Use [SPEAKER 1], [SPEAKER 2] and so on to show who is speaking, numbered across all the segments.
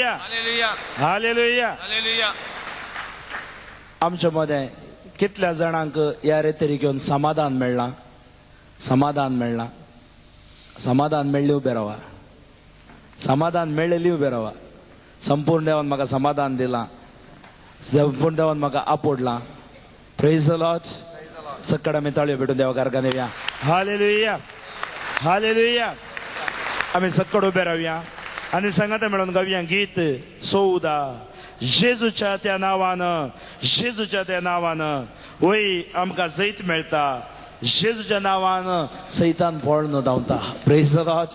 [SPEAKER 1] Hallelujah. आमच्या मदें कितल्या जाणांक ह्या रेतरी घेवन समाधान मेळ्ळां? समाधान मेळ्ळां? समाधान मेळ्ळी उबे रावा. समाधान मेळ्ळेली उबे रावा. संपूर्ण देवान म्हाका समाधान दिलां, संपूर्ण देवान म्हाका आपोडलां. Praise the Lord. सक्कड आमी ताळयो भेटून देवा कारखान येवया. Hallelujah, hallelujah. आमी सक्कड उबे रावया आनी सांगाता मेळून गावया गीत 14. जेजूच्या त्या नांवान, जेजूच्या त्या नांवान वय आमकां जैत मेळटा. जेजूच्या नांवान सैतान पळन धांवता. Praise the Lord.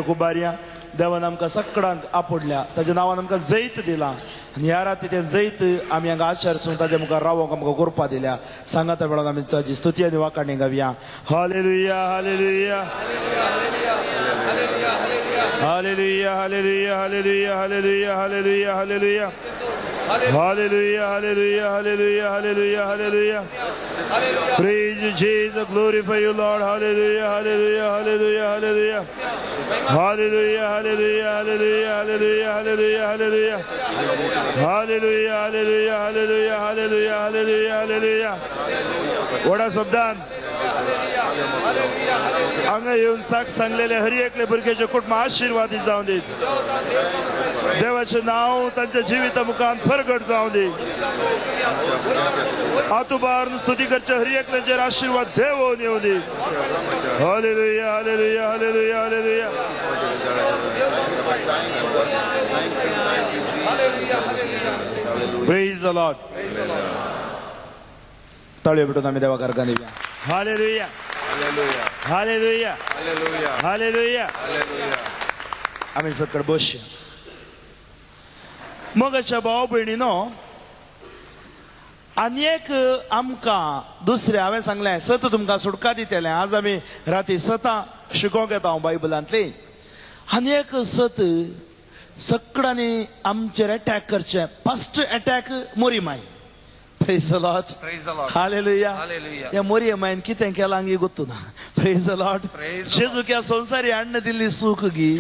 [SPEAKER 1] कुबारया देवान आमकां सगळ्यांक आपोडल्या, ताच्या नांवान आमकां जैत दिलां आनी ह्या राती तें जैत आमी हांगा आचार सून ताच्या मुखार रावोंक आमकां कृपा दिल्या. सांगाता मेळोन आमी ताजी स्तुती आनी वाखाणी गावया. Hallelujah, hallelujah, hallelujah, hallelujah, hallelujah, hallelujah, hallelujah, hallelujah, hallelujah, hallelujah, hallelujah, hallelujah, hallelujah. Praise Jesus, glorify you Lord. Hallelujah, hallelujah, hallelujah, hallelujah, hallelujah, hallelujah, hallelujah, hallelujah, hallelujah, hallelujah, hallelujah, hallelujah, hallelujah, hallelujah, hallelujah, hallelujah. व्हडा शब्दान हांगा येवन साक सांगलेले हर एकले भुरग्याचे कुटुंब आशिर्वादी जावं दी. देवाचें नांव तांच्या जिविता मुखान फरगट जावं दी. आतुबार स्तुती करचे हर एकल्याचेर आशिर्वाद देव येवं दी. Hallelujah, hallelujah, hallelujah, hallelujah. Praise the Lord. ताळयो भेटून आमी देवा कारखान येवया. Hallelujah, hallelujah, hallelujah. आमी सकळ बसया. मगाच्या भाव भयणीनो, आनी एक आमकां दुसरें हांवें सांगलें सत तुमकां सुटका दितलें. आज आमी राती सतां शिकोवंक येता हांव बायबलांतली. आनी एक सत सगळ्यांनी आमचेर अटॅक करचें. फर्स्ट अटॅक मोरी my. Praise the Lord. Hallelujah. ह्या मोरये मायन कितें केलां गी गोत्तू ना. Praise the Lord. जेजूक ह्या संवसारी हाडून दिल्ली सूख गी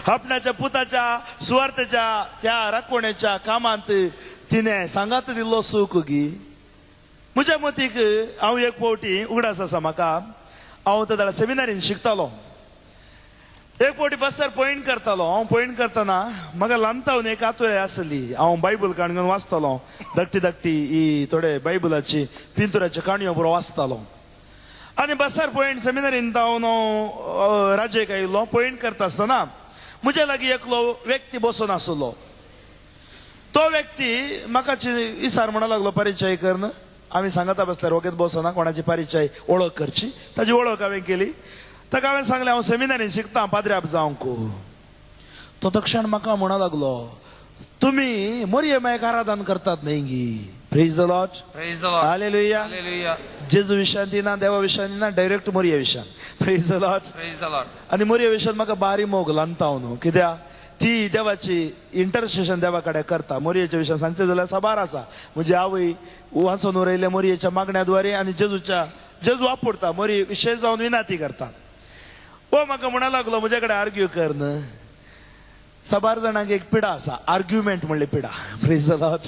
[SPEAKER 1] आपणाच्या पुताच्या सुवार्थेच्या त्या राखवणेच्या कामांत तिणें सांगात दिल्लो सूख गी. म्हज्या मतीक हांव एक फावटी उगडास आसा म्हाका, हांव त्या सेमिनारीन शिकतालो. एक फावटी बसार पॉयंट करतालो. हांव पॉयंट करतना म्हाका ल्हानतावन एक आतुराय आसली. हांव बायबल काण घेवन वाचतालो. धाकटी धाकटी ही थोडे बायबलाची पिंतुराच्यो काणयो बरो वाचतालो. आनी बसार पॉयंट सेमिनारीन हांव राजेक आयिल्लो. पॉयंट करता आसतना म्हज्या लागीं एकलो व्यक्ती बसून आसलो. तो व्यक्ती म्हाका इसार म्हणा लागलो परिचय करून. आमी सांगता बसल्यार वगेत बसना, कोणाची परिचय वळख करची. ताजी वळख हांवें केली. ताका हांवें सांगलें हांव सेमिनारीन शिकता पाद्र्याप जावंक. तो तक्षण म्हाका म्हणा लागलो, तुमी मोरये मायक आराधन करतात न्हय गी. Praise the Lord. Hallelujah. जेजू विशयान ती ना, देवा विशयान ना, डायरेक्ट मोरये विशयान. Praise the Lord. आनी मोरये विशयान म्हाका बारी मोग ल्हानता न्हू, कित्याक ती देवाची इंटरसेशन देवा कडेन करता. मोरयेच्या विशयान सांगचें जाल्यार साबार आसा. म्हजी आवय वाचून उरयल्ल्या मोरयेच्या मागण्याद्वारे आनी जेजूच्या जेजू वापरता मोरये विशेश जावन विनाती करता. ओ म्हाका म्हणा लागलो म्हज्या कडेन आर्ग्यू कर न्हय. साबार जाणांक एक पिडा आसा, आर्ग्युमेंट म्हणली पिडा. Praise the Lord.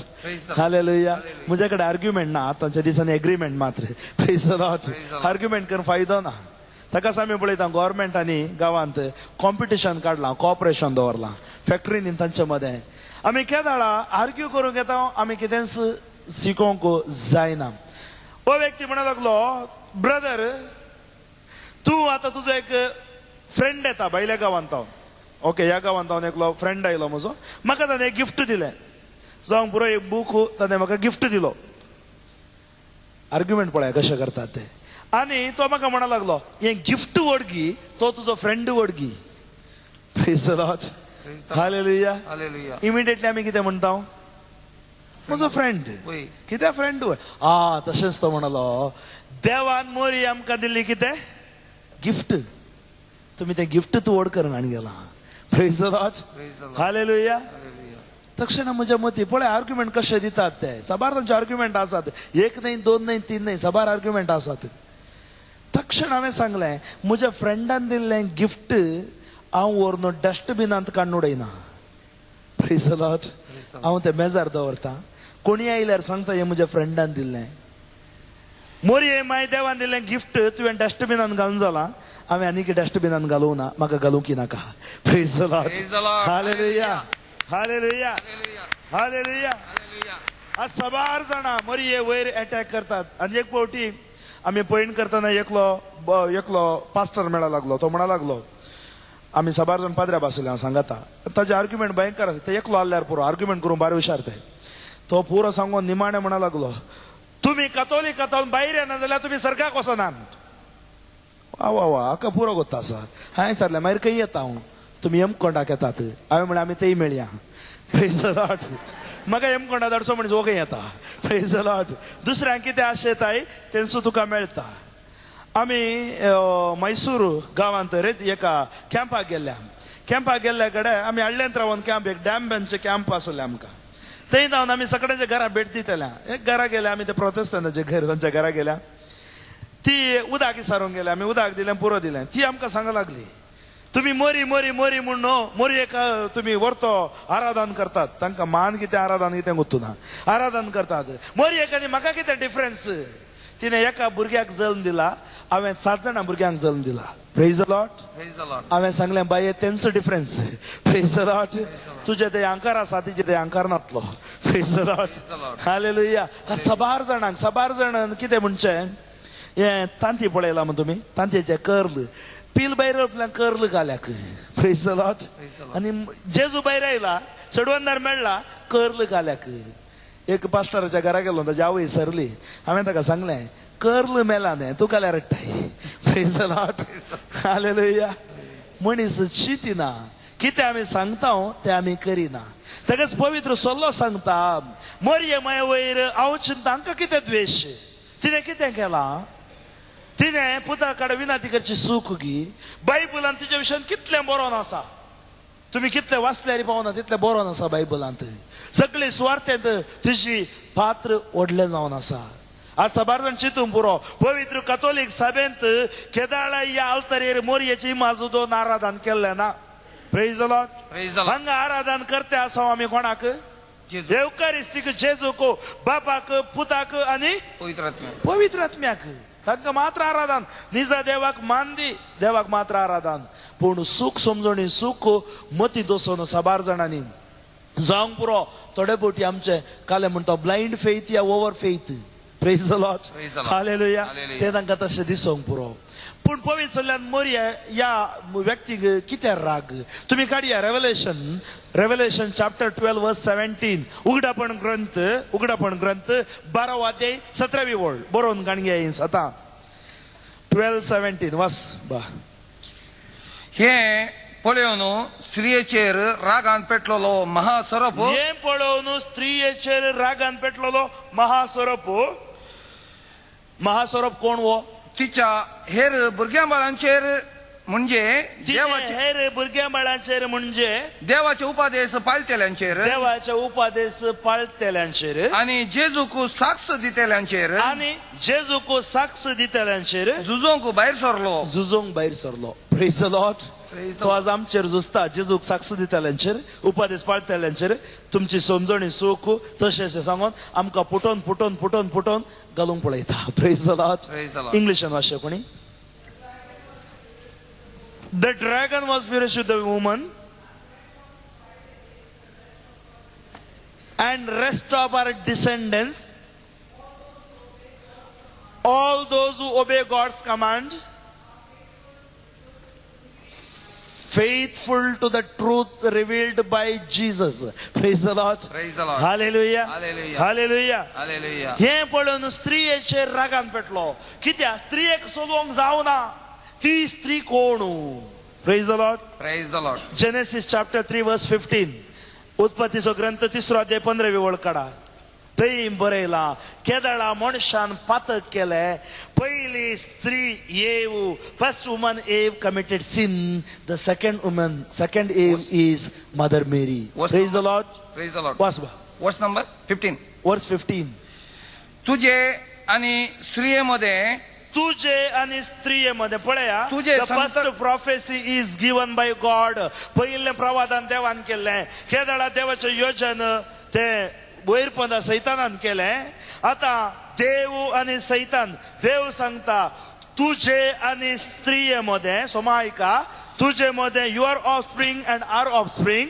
[SPEAKER 1] Hallelujah. म्हज्या कडेन आर्ग्युमेंट ना, आतांच्या दिसांनी एग्रीमेंट मात्र. Praise the Lord. Argument करून फायदो ना. ताकाच आमी पळयता गव्हर्मेंटांनी गांवांत कॉम्पिटिशन काडलां, कॉपरेशन दवरलां फॅक्टरींनी तांचे मदें. आमी केदाळा आर्ग्यू करूंक येता, आमी कितेंच शिकोवंक जायना. हो व्यक्ती म्हणा लागलो, ब्रदर तूं आतां तुजो एक फ्रेंड येता भायल्या गांवांत. ओके, ह्या गांवांत हांव एकलो फ्रेंड आयलो म्हजो, म्हाका ताणें एक गिफ्ट दिलें. जावं पुरो एक बूक ताणें म्हाका गिफ्ट दिलो. आर्ग्युमेंट पळय कशें करतात ते. आनी तो म्हाका म्हणा लागलो, हें गिफ्ट वडगी, तो तुजो friend वडगी. Praise the Lord. Hallelujah. Immediately आमी कितें म्हणटा, म्हजो फ्रेंड. कितें फ्रेंड? आ तशेंच तो म्हणालो, देवान मोरी आमकां दिल्ली कितें गिफ्ट, तुमी तें गिफ्ट तूं व्हड करून हाडून गेला. Praise the Lord. Hallelujah. तक्षणा म्हज्या मती पळय आर्ग्युमेंट कशे दितात ते. साबार तांचे आर्ग्युमेंट आसात, एक न्हय, दोन न्हय, तीन न्हय, साबार आर्ग्युमेंट आसात. तक्षण हांवें सांगलें, म्हज्या फ्रेंडान दिल्लें गिफ्ट हांव व्हरून डस्टबिनांत काडून उडयना. Praise the Lord. हांव ते मेजार दवरता. कोणी आयल्यार सांगता हें म्हज्या फ्रेंडान दिल्लें. मोरये माय देवान दिल्लें गिफ्ट तुवें डस्टबिनान घालून जालां. हांवें आनीक डस्टबिनान घालूं ना, म्हाका घालूंक नाका. Praise the Lord. Hallelujah. Hallelujah. Hallelujah. आज सबार जाणां मोरये वयर अटॅक करतात. आनी एक फावटी आमी पयण करतना एकलो एकलो पास्टर मेळा लागलो. तो म्हणा लागलो, आमी साबार जाण पाद्र्या बसले. हांव सांगता ताजे आर्ग्युमेंट भयंकर आसा. ते एकलो आहल्यार पुरो आर्ग्युमेंट करूंक बारी हुशार ते. तो पुरो सांगून निमाणे म्हणा लागलो, तुमी कतोलिक भायर येना जाल्यार तुमी सरकाक वचनात. वा वा वा, हाका पुरो गोत्ता आसा. हांवें विचारलें, मागीर खंय येता हांव? तुमी हेमकोंडाक येतात. हांवें म्हणलें आमी तेय मेळया. Praise the Lord. म्हाका हेमकोंडा धाडचो म्हणजे हो खंय येता. Praise the Lord. दुसऱ्यांक कितें आशेताय तेंचो तुका मेळटा. आमी मैसूर गांवांत रे एका कॅम्पाक गेल्ल्या. कॅम्पाक गेल्ल्या कडेन आमी हाडल्यांत रावन कॅम्प, एक डॅम बेंचे कॅम्प आसले आमकां. थंय जावन आमी सगळ्यांच्या घरा भेट दितल्या. एक घरा गेल्या आमी, ते प्रोटेस्टंटाचे घर, तांच्या घरा गेल्या. ती उदक विचारूंक गेल्या. आमी उदक दिलें, पुरो दिलें. ती आमकां सांगूंक लागली, तुमी मोरी मोरी मोरी म्हूण न्हू, मोरयेक तुमी व्हरतो आराधन करतात. तांकां मान कितें आराधन कितें गुत्तुना, आराधन करतात. मोरयेक आनी म्हाका कितें डिफरन्स? तिणें एका भुरग्याक जल्म दिला, हांवें 7 जाणां भुरग्यांक जल्म दिला. Praise the Lord. हांवें सांगलें, बाये तेंचो डिफरन्स. Praise the Lord. तुजे ते अंकार आसा, तिजे ते अंकार नातलो. Praise the Lord. Hallelujah. सबार जाणांक, सबार जाणांक कितें म्हणचें, हें तांती पळयलां मग तुमी, तांतयेचें कर्ल पील भायर कर्ल घाल्याक. Praise the Lord. आनी जेजू भायर आयला, चडवंदार मेळ्ळा, कर्ल घाल्याक. एक पास्टराच्या घरा गेलो, ताजी आवय सरली. हांवें ताका सांगलें, कर्ल मेला न्ही, तूं घाल्यार रडटाय. Praise the Lord. Hallelujah. मनीस चिंतिना, कितें आमी सांगता तें आमी करिना. ताकाच पवित्र सल्लो सांगता, मोरये माय वयर हांव चिंता, हांकां कितें द्वेश? तिणें कितें केलां? तिणें पुता कडेन विनंती करची सूख गी. बायबलान तिच्या विशयान कितलें बरोवन आसा, तुमी कितले वाचल्यार पावना तितलें बरोवन आसा बायबलांत. सगळे सुवार्थेंत तिची पात्र व्हडलें जावन आसा. आज साबार जाण चिंतूंक पुरो, पवित्र कतोलीक सभेंत केदाळा ह्या आल्तरेर मोरयेची इमाज दोन आराधन केल्लें ना. Praise the Lord. हांगा आराधन करते आसा आमी कोणाक? देवकारिस्तीक, जेजूक, बापाक, पुताक आनी पवित्र आत्म्याक. तांकां मात्र आराधन. निजा देवाक मान दी, देवाक मात्र आराधन. पूण सूख समजणी, सूख मती दसोन साबार जाणांनी जावंक पुरो. थोडे बोटी आमचे काले म्हणटा ब्लायंड फेथ या over faith. Praise the Lord. Hallelujah. ते तांकां तशें दिसोंक पुरो. पूण पवित्र सल्ल्यान मोरया ह्या व्यक्तीक कितें राग? तुमी काडया रेवलेशन, रेवलेशन चॅप्टर 12 वर्स 17. उगडापण ग्रंथ, उगडापण ग्रंथ 12 अध्याय 17वी ओळ बरोवन काणग्या आतां. 12:17 वास बा.
[SPEAKER 2] हे पळोवन स्त्रियेचेर रागान पेटलेलो महासरप.
[SPEAKER 1] हे पळोवन स्त्रियेचेर रागान पेटलेलो महासरप. महासरप कोण हो?
[SPEAKER 2] तिच्या हेर भुरग्यां बाळांचेर म्हणजे
[SPEAKER 1] हेर भुरग्यां बाळांचेर म्हणजे
[SPEAKER 2] देवाचे उपदेश पाळटेल्यांचेर,
[SPEAKER 1] देवाचे उपदेश पाळटेल्यांचेर
[SPEAKER 2] आनी जेजूक साक्ष दितेल्यांचेर,
[SPEAKER 1] आनी जेजूक साक्ष दितेल्यांचेर
[SPEAKER 2] झुजोंक भायर सरलो.
[SPEAKER 1] झुजोंक भायर सरलो. Praise the Lord. तो आज आमचेर झुजता, जेजूक साक्ष दितेल्यांचेर, उपदेश पाळटेल्यांचेर. तुमची समजणी सूख तशें सांगून आमकां पुटोवन पुटोवन पुटोवन पुटोवन घालूंक पळयता. Praise the Lord. इंग्लिशान वाचशें कोणी? The dragon was furious with the woman and rest of her descendants, all those who obey God's command, faithful to the truth revealed by Jesus. Praise the Lord.
[SPEAKER 2] Praise the Lord.
[SPEAKER 1] Hallelujah.
[SPEAKER 2] Hallelujah.
[SPEAKER 1] Hallelujah.
[SPEAKER 2] Hallelujah.
[SPEAKER 1] हे पळोवन स्त्रियेचेर रागान पेटलो. कित्याक? स्त्रियेक सोदोवंक जावना. ती स्त्री कोण? Praise the Lord.
[SPEAKER 2] Praise the Lord.
[SPEAKER 1] Genesis chapter 3 verse 15. उत्पत्तीचो ग्रंथ 3 अध्याय 15वी ओळ काडा. थंय बरयला, केदळा मनशान पातक केलें. पयली स्त्री Eve, first woman Eve committed sin. The second woman, second Eve is Mother Mary. Praise the Lord.
[SPEAKER 2] Praise the Lord.
[SPEAKER 1] वाच बा.
[SPEAKER 2] Verse number 15.
[SPEAKER 1] Verse 15.
[SPEAKER 2] तुझे आनी स्त्रिये मध्ये
[SPEAKER 1] तुजे आनी स्त्रिये मध्ये पळया.
[SPEAKER 2] तुजे
[SPEAKER 1] The first prophecy is given by God. पयिल्लें प्रवादान देवान केल्लें. केदळा देवाचें योजन ते वैरपदा सैतानान केलें. आतां देव आनी सैतान, देव सांगता तुजे आनी स्त्रिये मदें, सोमा आयका, तुजे मदें your offspring and our offspring,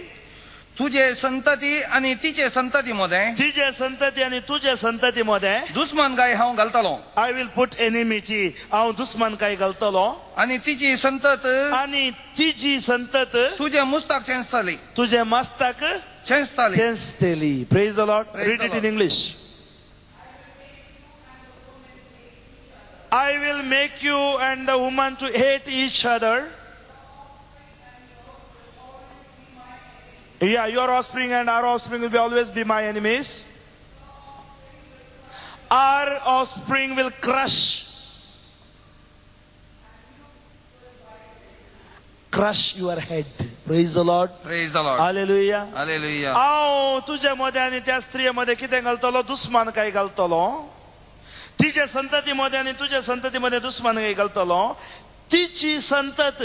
[SPEAKER 2] तुजे संतती आनी तिचे संतती मदें,
[SPEAKER 1] तिजे संतती आनी तुजे संतती मदें
[SPEAKER 2] दुस्मानकाय हांव घालतलो.
[SPEAKER 1] I will put enmity, हांव दुस्मानकाय घालतलो.
[SPEAKER 2] आनी तिची संतत,
[SPEAKER 1] आनी तिजी संतत
[SPEAKER 2] तुजे मुस्ताक चेंचतली,
[SPEAKER 1] तुजे मस्ताक
[SPEAKER 2] चेंचतली,
[SPEAKER 1] चेंचतली. Praise the Lord. Read it in English. I will make you and the woman to hate each other. Yeah, your offspring and our offspring will be always be my enemies. Our offspring will crush your head. Praise the Lord.
[SPEAKER 2] Praise the Lord.
[SPEAKER 1] Hallelujah.
[SPEAKER 2] Hallelujah.
[SPEAKER 1] हांव तुजे मदें आनी त्या स्त्रिये मदें कितें घालतलो? दुस्मान काय घालतलो. तिजे संतती मदें आनी तुजे संतती मदें दुस्मान काय घालतलो. तिची संतत.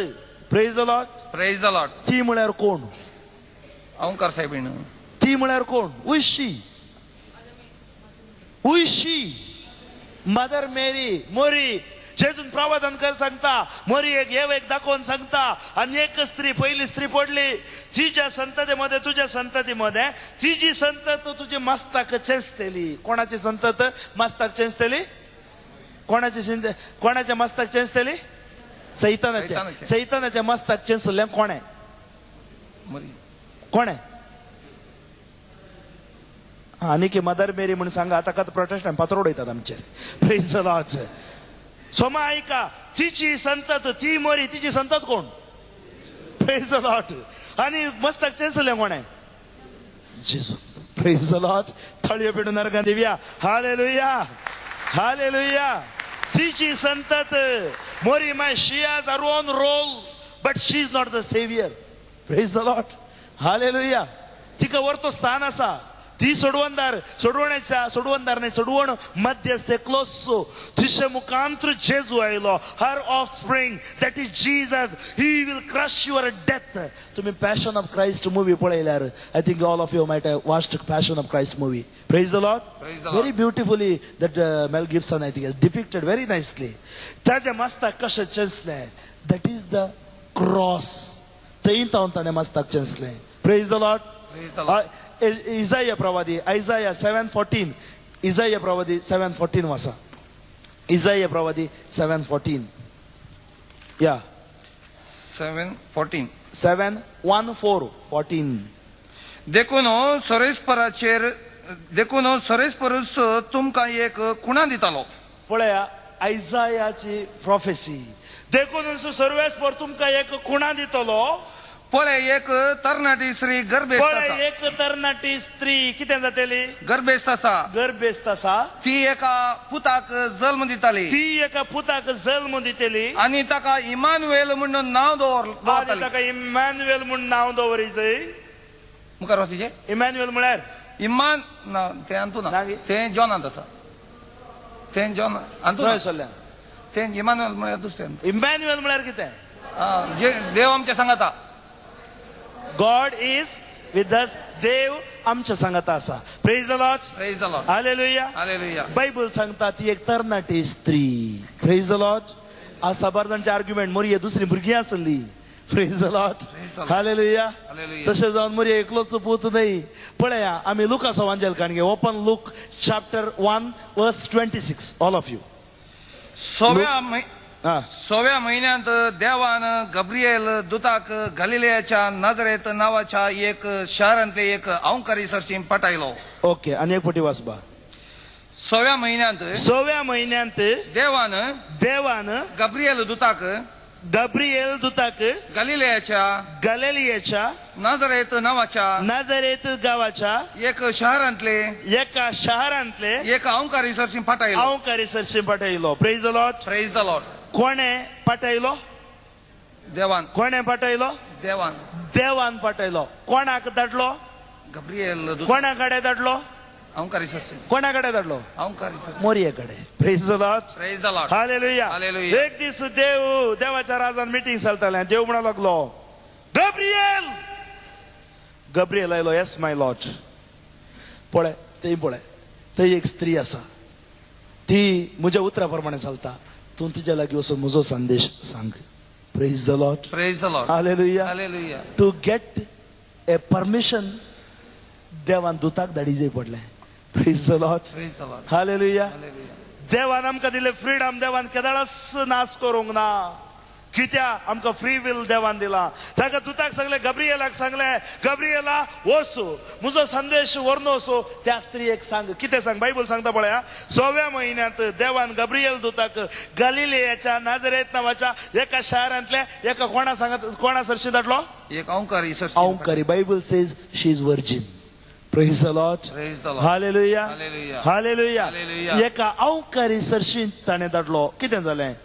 [SPEAKER 1] Praise the Lord.
[SPEAKER 2] Praise the Lord.
[SPEAKER 1] ती म्हळ्यार कोण?
[SPEAKER 2] ओंकार साहेबीन.
[SPEAKER 1] ती म्हळ्यार कोण? उशी. उशी मदर मेरी. मोरी जेजून प्रवादन कर सांगता, मोरी एक येव एक दाखोवन सांगता. आनी एक स्त्री, पयली स्त्री पडली, तिच्या संतती मध्ये तुज्या संतती मध्ये तिजी संतत तुजी मस्ताक चेंचतली. कोणाची संतत मस्ताक चेंचतली? कोणाची? कोणाच्या मस्ताक चेंचतली? सैतानाच्या. सैतानाच्या मस्ताक चेंचलें कोणें? कोणें? आनी की मदर मेरी म्हणून सांगा, ताका प्रोटेस्टंट पात्र उडयतात आमचेर. Praise the Lord. Soma आयका, तिची संतत ती मोरी, तिची संतत कोण? Praise the Lord. आनी मस्तक चेंचलें कोणें? जेजू. Praise the Lord. थाळयो पेटून नरकांत दिवया. हालेलुया. हालेलुया. तिची संतत मोरी my, she has her own role but she is not the saviour. Praise the Lord. Hallelujah. तिका वरतो स्थान आसा. ती सोडवणदार, सोडवण्याच्या सोडवणदार नाही, सोडवण मध्यस्थ क्लोसो. तिचे मुखांतर जेजू आयलो. Her offspring that is Jesus, he will crush your death. तुम्ही पॅशन ऑफ क्रायस्ट मुवी पळयल्यार, I think all of you might have watched Passion of Christ movie. Praise the Lord. Very beautifully that Mel Gibson I think depicted very nicely. ताजे मस्ताक कशें चेंचलें? That is the cross. थंय तावन ताणें मस्ताक चेंचलें. Praise the Lord. Isaiah प्रवादी, आयजाया 7:14. इजाया प्रवादी 7:14 वाचा. इजाया प्रवादी 7:14. या
[SPEAKER 2] 7:14.
[SPEAKER 1] 7:14.
[SPEAKER 2] देखून सरेस्पराचेर, देखून सरेस्परूच तुमकां एक खुणा दितालो.
[SPEAKER 1] पळया आयजायाची प्रोफेसी. देखून सर्वेस्पर तुमकां एक खुणा दितलो.
[SPEAKER 2] पळय एक तरणाटी स्त्री गर्भेस्त आसा.
[SPEAKER 1] एक तरणाटी स्त्री कितें जातली?
[SPEAKER 2] गर्भेस्त आसा.
[SPEAKER 1] गर्भेस्त आसा.
[SPEAKER 2] ती एका पुताक जल्म दिताली.
[SPEAKER 1] ती एका पुताक जल्म दितली
[SPEAKER 2] आनी ताका इमानुएल म्हणून नांव दवरताली.
[SPEAKER 1] ताका इमानुएल म्हूण नांव दवरीजय.
[SPEAKER 2] मुखार वाचीचे.
[SPEAKER 1] इमानुएल म्हळ्यार
[SPEAKER 2] इमान ना, तें अंतू ना, तें जॉनांत आसा. तें जॉन अंतू
[SPEAKER 1] ना,
[SPEAKER 2] तें इमानुएल म्हळ्यार दुसरें.
[SPEAKER 1] इमानुएल म्हळ्यार कितें?
[SPEAKER 2] देव आमच्या सांगाता.
[SPEAKER 1] God is with us. देव आमच्या सांगाता आसा. Praise the Lord.
[SPEAKER 2] Praise the Lord.
[SPEAKER 1] Hallelujah.
[SPEAKER 2] Hallelujah.
[SPEAKER 1] Bible सांगता ती एक तरणाटी स्त्री. Praise the Lord. आज साबार जांचे आर्ग्युमेंट, मोरी दुसरी भुरगीं आसली. Praise the Lord. Hallelujah. तशें जावन मोरी एकलोच पूत न्हय. पळया आमी Lucas वांजेल काणगे. Open Luke chapter 1 verse 26. All of you.
[SPEAKER 2] सव्या म्हयन्यांत देवान गब्रिएल दुताक गलिलेयाच्या नाजरेत नावाच्या एक शारांतले एक अहंकारी सरशी पाठायलो.
[SPEAKER 1] ओके, आनी एक फावटी वाचपा.
[SPEAKER 2] सव्या म्हयन्यांत,
[SPEAKER 1] सव्या म्हयन्यांत
[SPEAKER 2] देवान,
[SPEAKER 1] देवान
[SPEAKER 2] गब्रिएल दुताक,
[SPEAKER 1] गब्रिएल दुताक
[SPEAKER 2] गलिलेयाच्या,
[SPEAKER 1] गलिलेयाच्या
[SPEAKER 2] नाजरेत नावाच्या,
[SPEAKER 1] नाजरेत गावाच्या
[SPEAKER 2] एक शहरांतले,
[SPEAKER 1] एका शहरांतले
[SPEAKER 2] एक अहंकारी सरशी पाठायलो.
[SPEAKER 1] अहंकारी सरशी पाठायलो. Praise the Lord.
[SPEAKER 2] Praise the Lord.
[SPEAKER 1] कोणे पाठयलो?
[SPEAKER 2] देवान.
[SPEAKER 1] कोणे पाठयलो?
[SPEAKER 2] देवान.
[SPEAKER 1] देवान पाठयलो. कोणाक धाडलो?
[SPEAKER 2] गब्रिएल.
[SPEAKER 1] कोणा कडेन धाडलो?
[SPEAKER 2] अवंकारी सरशी.
[SPEAKER 1] कोणा कडेन धाडलो?
[SPEAKER 2] अवंकारी सरशी.
[SPEAKER 1] मोरये कडेन. Praise the Lord.
[SPEAKER 2] Praise the Lord.
[SPEAKER 1] Hallelujah.
[SPEAKER 2] Hallelujah.
[SPEAKER 1] एक दीस देव देवाच्या राजान मिटींग चलतालें. देव म्हणा लागलो, गब्रियल. गब्रियल आयलो, येस my Lord. पळय थंय पळय, थंय एक स्त्री आसा, ती म्हज्या उतरा प्रमाणे चलता, तूं तिच्या लागीं वचून म्हजो संदेश सांग. Praise the Lord.
[SPEAKER 2] Praise the Lord.
[SPEAKER 1] Hallelujah.
[SPEAKER 2] Hallelujah.
[SPEAKER 1] To get a permission देवान दुताक धाडीजे पडलें. Praise the Lord.
[SPEAKER 2] Praise the Lord.
[SPEAKER 1] Hallelujah.
[SPEAKER 2] Hallelujah.
[SPEAKER 1] देवान आमकां दिले फ्रीडम, देवान केदाळच नाश करूंक ना. कित्याक आमकां फ्री will देवान दिला. ताका दुताक सांगलें, गब्रियलाक सांगलें, गब्रियला वचू, म्हजो संदेश व्हरून वचू, त्या स्त्रियेक सांग. कितें सांग? बायबल सांगता पळया, 6व्या म्हयन्यांत देवान गब्रियल दुताक गलिलेयाच्या नाजरेत नांवाच्या एका शारांतल्या एका कोणा सांगत कोणा सरशी धाडलो?
[SPEAKER 2] एक अवंकारी सरशी.
[SPEAKER 1] अवंकारी. Bible says she is virgin. Praise the Lord.
[SPEAKER 2] Praise the Lord.
[SPEAKER 1] Hallelujah.
[SPEAKER 2] Hallelujah.
[SPEAKER 1] Hallelujah.
[SPEAKER 2] Hallelujah.
[SPEAKER 1] एका अवकारी सरशी ताणें धाडलो. कितें जालें?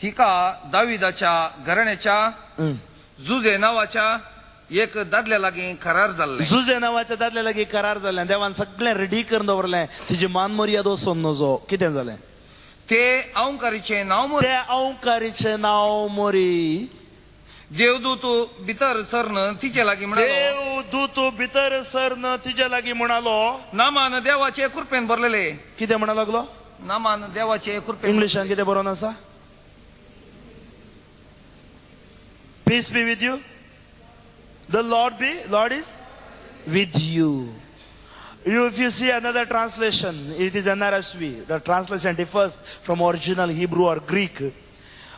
[SPEAKER 2] हिका दाविदाच्या घराण्याच्या जुजे नावाच्या एक दादल्या लागीं करार जाल्लें.
[SPEAKER 1] जुजे नावाच्या दादल्या लागीं करार जाल्लें. देवान सगळें रेडी करून दवरलें. तिजी मान मर्याद वचून नजो. कितें जालें?
[SPEAKER 2] ते अवंकारीचें नांव मोरी.
[SPEAKER 1] ते अवंकारीचें नांव मोरी.
[SPEAKER 2] देवदूत भितर सरन तिचे लागीं म्हणालो.
[SPEAKER 1] देवदूत भितर सरन तिचे लागीं म्हणालो,
[SPEAKER 2] नामान देवाचे कृपेन भरलेले.
[SPEAKER 1] कितें म्हणा लागलो?
[SPEAKER 2] नामान देवाचे कृपेन.
[SPEAKER 1] इंग्लिशान कितें बरोवन आसा? Peace be with you. The Lord be, Lord is with you. You, if you see another translation, it is NRSV. The translation differs from original Hebrew or Greek.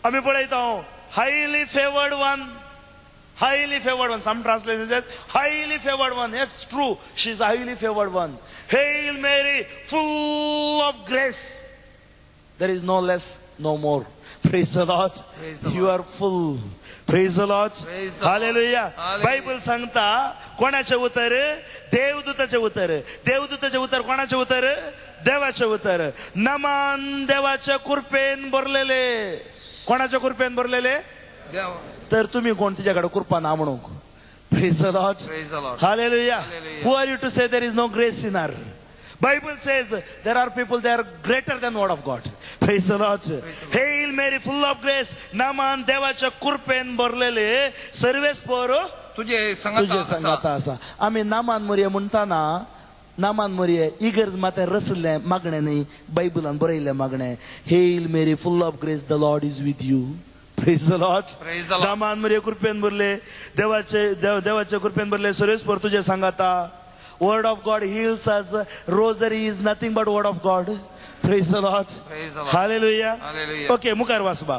[SPEAKER 1] आमी पळयता, highly favored one, highly favored one. Some translation says highly favored one. It's true. She is a highly favored one. Hail Mary, full of grace. There is no less, no more. Praise the Lord.
[SPEAKER 2] Praise the Lord.
[SPEAKER 1] You are full. Praise the Lord.
[SPEAKER 2] Praise the Lord.
[SPEAKER 1] Hallelujah.
[SPEAKER 2] Hallelujah.
[SPEAKER 1] Bible सांगता कोणाचे उतर? देवदूताचे उतर. देवदूताचे उतर कोणाचे उतर? देवाचे उतर. नमान देवाच्या कृपेन भरलेले. कोणाच्या कृपेन भरलेले?
[SPEAKER 2] देव.
[SPEAKER 1] तर तुम्ही कोण तिच्याकडे कृपा ना म्हणूंक? Praise the Lord.
[SPEAKER 2] Praise the Lord.
[SPEAKER 1] Hallelujah.
[SPEAKER 2] Hallelujah.
[SPEAKER 1] Who are you to say there is no grace in her? Bible says there are people they are greater than word of God. Praise the Lord.
[SPEAKER 2] Praise the Lord.
[SPEAKER 1] Hail Mary, full of grace. Naaman देवाच्या कृपेन भरलेले, सर्वेस पर
[SPEAKER 2] तुझे संगाता
[SPEAKER 1] तुझे
[SPEAKER 2] आसा.
[SPEAKER 1] संगाता आसा. आमी Naaman मोरये म्हणटाना, Naaman मोरये इगर्ज माते रसले मागणें न्ही, बायबलान बरयल्लें मागणें. Hail Mary, full of grace, the Lord is with you. Praise the Lord.
[SPEAKER 2] Praise the Lord.
[SPEAKER 1] नामान मोरये कृपेन भरले, देवाचे देवाच्या कृपेन भरले, सर्वेस पर तुझे संगाता. Word of God heals us. Rosary is nothing but word of God. Praise the Lord.
[SPEAKER 2] Praise the Lord.
[SPEAKER 1] Hallelujah.
[SPEAKER 2] Hallelujah.
[SPEAKER 1] Okay, मुखार वाचबा.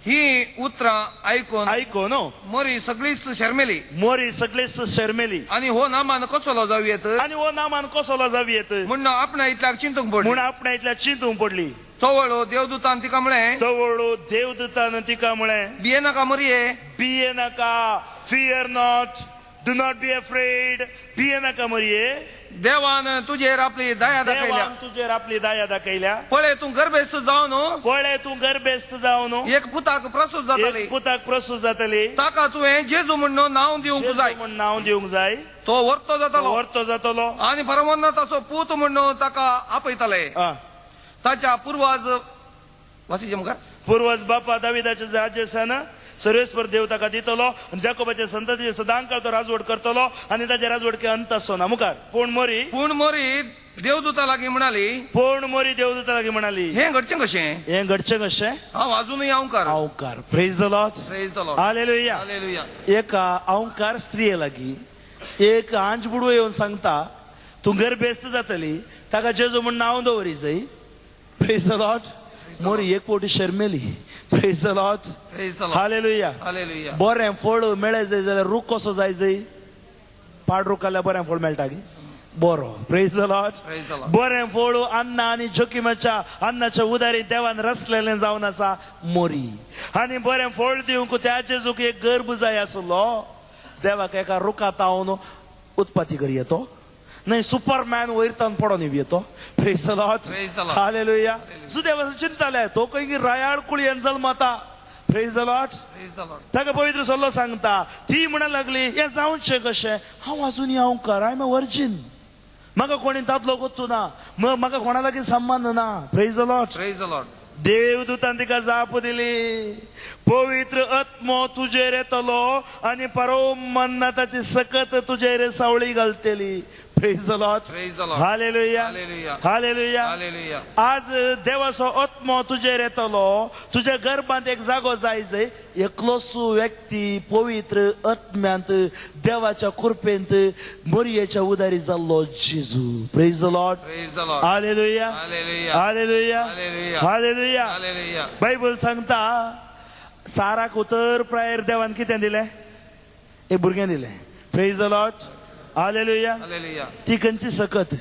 [SPEAKER 2] ही उतरां आयकून
[SPEAKER 1] आयकून
[SPEAKER 2] मोरी सगळीच शर्मेली.
[SPEAKER 1] मोरी सगळीच शर्मेली.
[SPEAKER 2] आनी हो नामान कसलो जावं येत?
[SPEAKER 1] आनी हो नामान कसलो जावं येत
[SPEAKER 2] म्हूण आपणा इतल्याक चिंतूंक पडली.
[SPEAKER 1] म्हूण आपणा इतल्याक चिंतूंक पडली.
[SPEAKER 2] तवळो देवदूतान तिका म्हळें.
[SPEAKER 1] तवळो देवदूतान तिका म्हळें,
[SPEAKER 2] भिये नाका मोरये.
[SPEAKER 1] भिये नाका. Fear not. Do not be afraid. भिये नाका मोरये.
[SPEAKER 2] देवान तुजेर आपली दया दाखयल्या.
[SPEAKER 1] देवान तुजेर आपली दया दाखयल्या.
[SPEAKER 2] पळय तूं गर्भेस्त जावन.
[SPEAKER 1] पळय तूं गर्भेस्त जावन
[SPEAKER 2] एक पुताक प्रसूत जातली.
[SPEAKER 1] एक पुताक प्रसूत जातली.
[SPEAKER 2] ताका तुवें जेजू म्हूण नांव दिवंक जाय.
[SPEAKER 1] म्हूण नांव दिवंक जाय.
[SPEAKER 2] तो वर्तो जातलो.
[SPEAKER 1] वर्तो जातलो.
[SPEAKER 2] आनी परमोन्नताचो पूत म्हूण ताका आपयतले. ताच्या पुर्वज वासीचे मुखार
[SPEAKER 1] पुर्वज बापा दाविदाचे राज्य आसा सर्वेस्पर देव ताका दितलो आनी जाकोबाच्या संततीचे सदांकाळ तो राजवट करतलो आनी ताच्या राजवटके अंत आसचो ना. मुखार पूण मोरी.
[SPEAKER 2] पूण मोरी देवदूता लागीं म्हणाली.
[SPEAKER 1] पूण मोरी देवदूता लागीं म्हणाली,
[SPEAKER 2] हें घडचें कशें?
[SPEAKER 1] हें घडचें कशें?
[SPEAKER 2] हांव अजुनूय अवंकार.
[SPEAKER 1] अवंकार. Praise the Lord.
[SPEAKER 2] Praise the Lord.
[SPEAKER 1] Hallelujah.
[SPEAKER 2] Hallelujah.
[SPEAKER 1] एका अवंकार स्त्रिये लागीं एक आंज बुडवो येवन सांगता, तूं गर्भेस्त जातली, ताका जेजू म्हूण नांव दवरी जाय. Praise the Lord. मोरी एक फावटी शर्मेली. Praise the Lord.
[SPEAKER 2] Praise the Lord.
[SPEAKER 1] Hallelujah.
[SPEAKER 2] Hallelujah.
[SPEAKER 1] बरें फळ मेळ्ळें जाय जाल्यार रूख कसो जाय जाय? पाड रूख खाल्यार बरें फळ मेळटा की? बरो. Praise the Lord.
[SPEAKER 2] Praise the Lord.
[SPEAKER 1] बरें फळ अन्ना आनी जोखिमाच्या अन्नाच्या उदारी देवान रसलेलें जावन आसा मोरी. आनी बरें फळ दिवंक त्या जेजूक एक गर्भ जाय आसलो. देवाक एका रुखा तावन उत्पत्ती करी येतो न्हय, सुपरमॅन वयर तावन पडोन येतो. Praise the Lord.
[SPEAKER 2] Praise the Lord.
[SPEAKER 1] Hallelujah. Sudev चिंताले तो खंय रायाळ कुळयेन जल्मता. Praise the Lord.
[SPEAKER 2] Praise the Lord.
[SPEAKER 1] ताका पवित्र सल्लो सांगता. ती म्हणा लागली, हें जावचें कशें? हांव अजून अवंकार. I am a virgin. म्हाका कोणी दादलो गोत्तू ना, म्हाका कोणा लागीं संबंद ना. Praise the Lord.
[SPEAKER 2] Praise the Lord.
[SPEAKER 1] देवदूतान तिका जाप दिली, पवित्र आत्मो तुजेर येतलो आनी परमन्नाथाची सकत तुजेर सावळी घालतली. Praise the Lord.
[SPEAKER 2] Praise the Lord.
[SPEAKER 1] Hallelujah.
[SPEAKER 2] Hallelujah.
[SPEAKER 1] Hallelujah.
[SPEAKER 2] Hallelujah.
[SPEAKER 1] आज देवाचो आत्मो तुजेर येतलो, तुज्या गर्भांत एक जागो जाय जंय एकलोच व्यक्ती पवित्र आत्म्यांत देवाच्या कृपेंत मोरयेच्या उदारी जाल्लो जेजू. Praise the Lord.
[SPEAKER 2] Praise the Lord.
[SPEAKER 1] Hallelujah.
[SPEAKER 2] Hallelujah.
[SPEAKER 1] Hallelujah.
[SPEAKER 2] Hallelujah.
[SPEAKER 1] Hallelujah.
[SPEAKER 2] Hallelujah.
[SPEAKER 1] Bible सांगता साराक उतर प्रायर देवान कितें दिलें? एक भुरगें दिलें. Praise the Lord. Hallelujah.
[SPEAKER 2] Hallelujah.
[SPEAKER 1] ती खंयची सकत?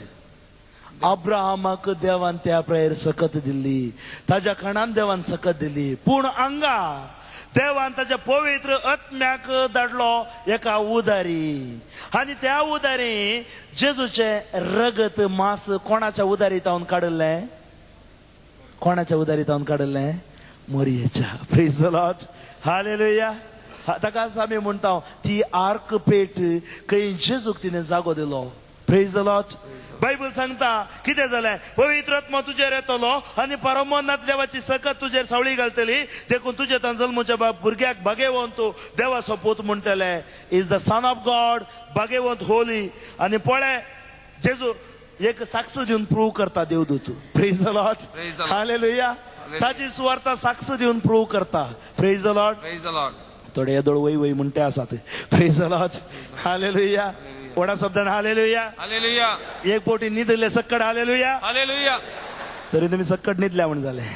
[SPEAKER 1] अब्राहमाक देवान त्या प्रायर सकत दिल्ली, ताज्या खणान देवान सकत दिली. पूण हांगा देवान ताज्या पवित्र आत्म्याक धाडलो एका उदारी, आनी त्या उदारी जेजूचें रगत मांस कोणाच्या उदारी तावन काडिल्लें? कोणाच्या उदारी तावन काडिल्लें? मोरयेच्या. Praise the Lord. Hallelujah. ताकाच आमी म्हणटा ती आर्क पेट खंय जेजूक तिणें जागो दिलो. Praise the Lord. Bible सांगता कितें जालें? पवित्र आत्मो तुजेर येतलो आनी परमोन्नत देवाची सकत तुजेर सावळी घालतली, देखून तुजे तान जल्मच्या भुरग्याक भागेवंत देवाचो पूत म्हणटले. Is the son of God, भागेवंत Holi. आनी पळय जेजू एक साक्ष दिवन प्रूव करता देवदूत. Praise the Lord. Hallelujah. ताची सुवार्ता साक्ष दिवन प्रूव करता. Praise the Lord.
[SPEAKER 2] Praise the Lord.
[SPEAKER 1] थोडे येदोळ वय वय म्हणटे आसात. Praise the Lord. Hallelujah. व्हडा शब्दान हालेलुया.
[SPEAKER 2] हालेलुया.
[SPEAKER 1] एक पोटी न्हिदले सक्कड हालेलुया.
[SPEAKER 2] हालेलुया.
[SPEAKER 1] तरी तुमी सक्कड न्हिदल्या म्हण जालें.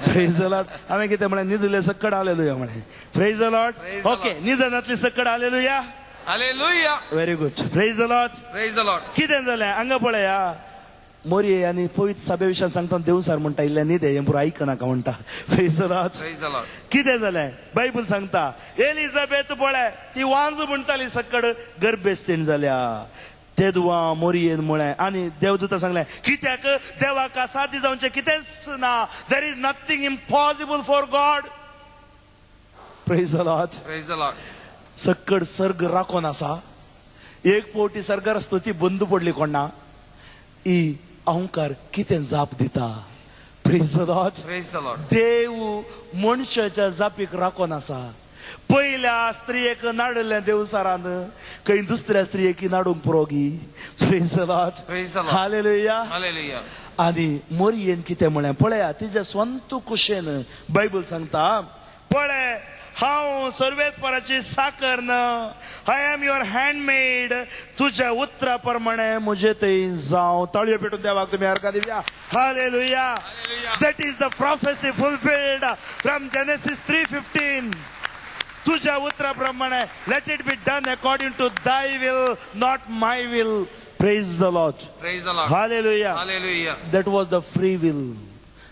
[SPEAKER 1] Praise the Lord. हांवें कितें म्हळें? न्हिदले सक्कड हालेलुया म्हळें. Praise the Lord. Okay, न्हिदनातली सक्कड hallelujah.
[SPEAKER 2] Hallelujah.
[SPEAKER 1] Very good. Praise the Lord.
[SPEAKER 2] Praise the Lord.
[SPEAKER 1] कितें जालें हांगा पळया, मोरये आनी पवित्र सभे विशयान सांगता देवसार म्हणटा इल्लें न्हिदे हें पुरो आयकनाका म्हणटा. Praise the Lord.
[SPEAKER 2] Praise the Lord.
[SPEAKER 1] कितें जालें? बायबल सांगता एलिझाबेथ पळय ती वांज म्हणटाली सक्कड गर्भेस्तीण जाल्या. तेदवा मोरयेन म्हळें आनी देवदूता सांगलें कित्याक देवाक असाध्य जावचें कितेंच ना. There is nothing impossible for God. Praise the Lord.
[SPEAKER 2] Praise the Lord.
[SPEAKER 1] सक्कड सर्ग राखोन आसा. एक फावटी सर्गार स्तुती बंद पडली कोणा, ही अहंकार कितें जाप दिता. Praise the Lord.
[SPEAKER 2] Praise the Lord.
[SPEAKER 1] देव मनशाच्या जापीक राखोन आसा. पयल्या स्त्रियेक नाडलें देवसारान, खंय दुसऱ्या स्त्रियेक नाडूंक पुरो गी. Praise the Lord.
[SPEAKER 2] Praise the Lord.
[SPEAKER 1] Hallelujah.
[SPEAKER 2] Hallelujah.
[SPEAKER 1] आनी मोरयेन कितें म्हळें पळया, तिच्या स्वंत कुशेन बायबल सांगता पळय हांव सर्वेस्पराची साकर न, I am your handmade, तुज्या उतरा प्रमाणे म्हजे थंय जावं. ताळयो पेटून देवाक तुमी अर्घां दिवया. Hallelujah. That is the prophecy fulfilled from Genesis 3:15. तुज्या उतरा प्रमाणे, let it be done according to thy will, not my will. Praise the Lord.
[SPEAKER 2] Praise the Lord.
[SPEAKER 1] Hallelujah.
[SPEAKER 2] Hallelujah.
[SPEAKER 1] That was the free will.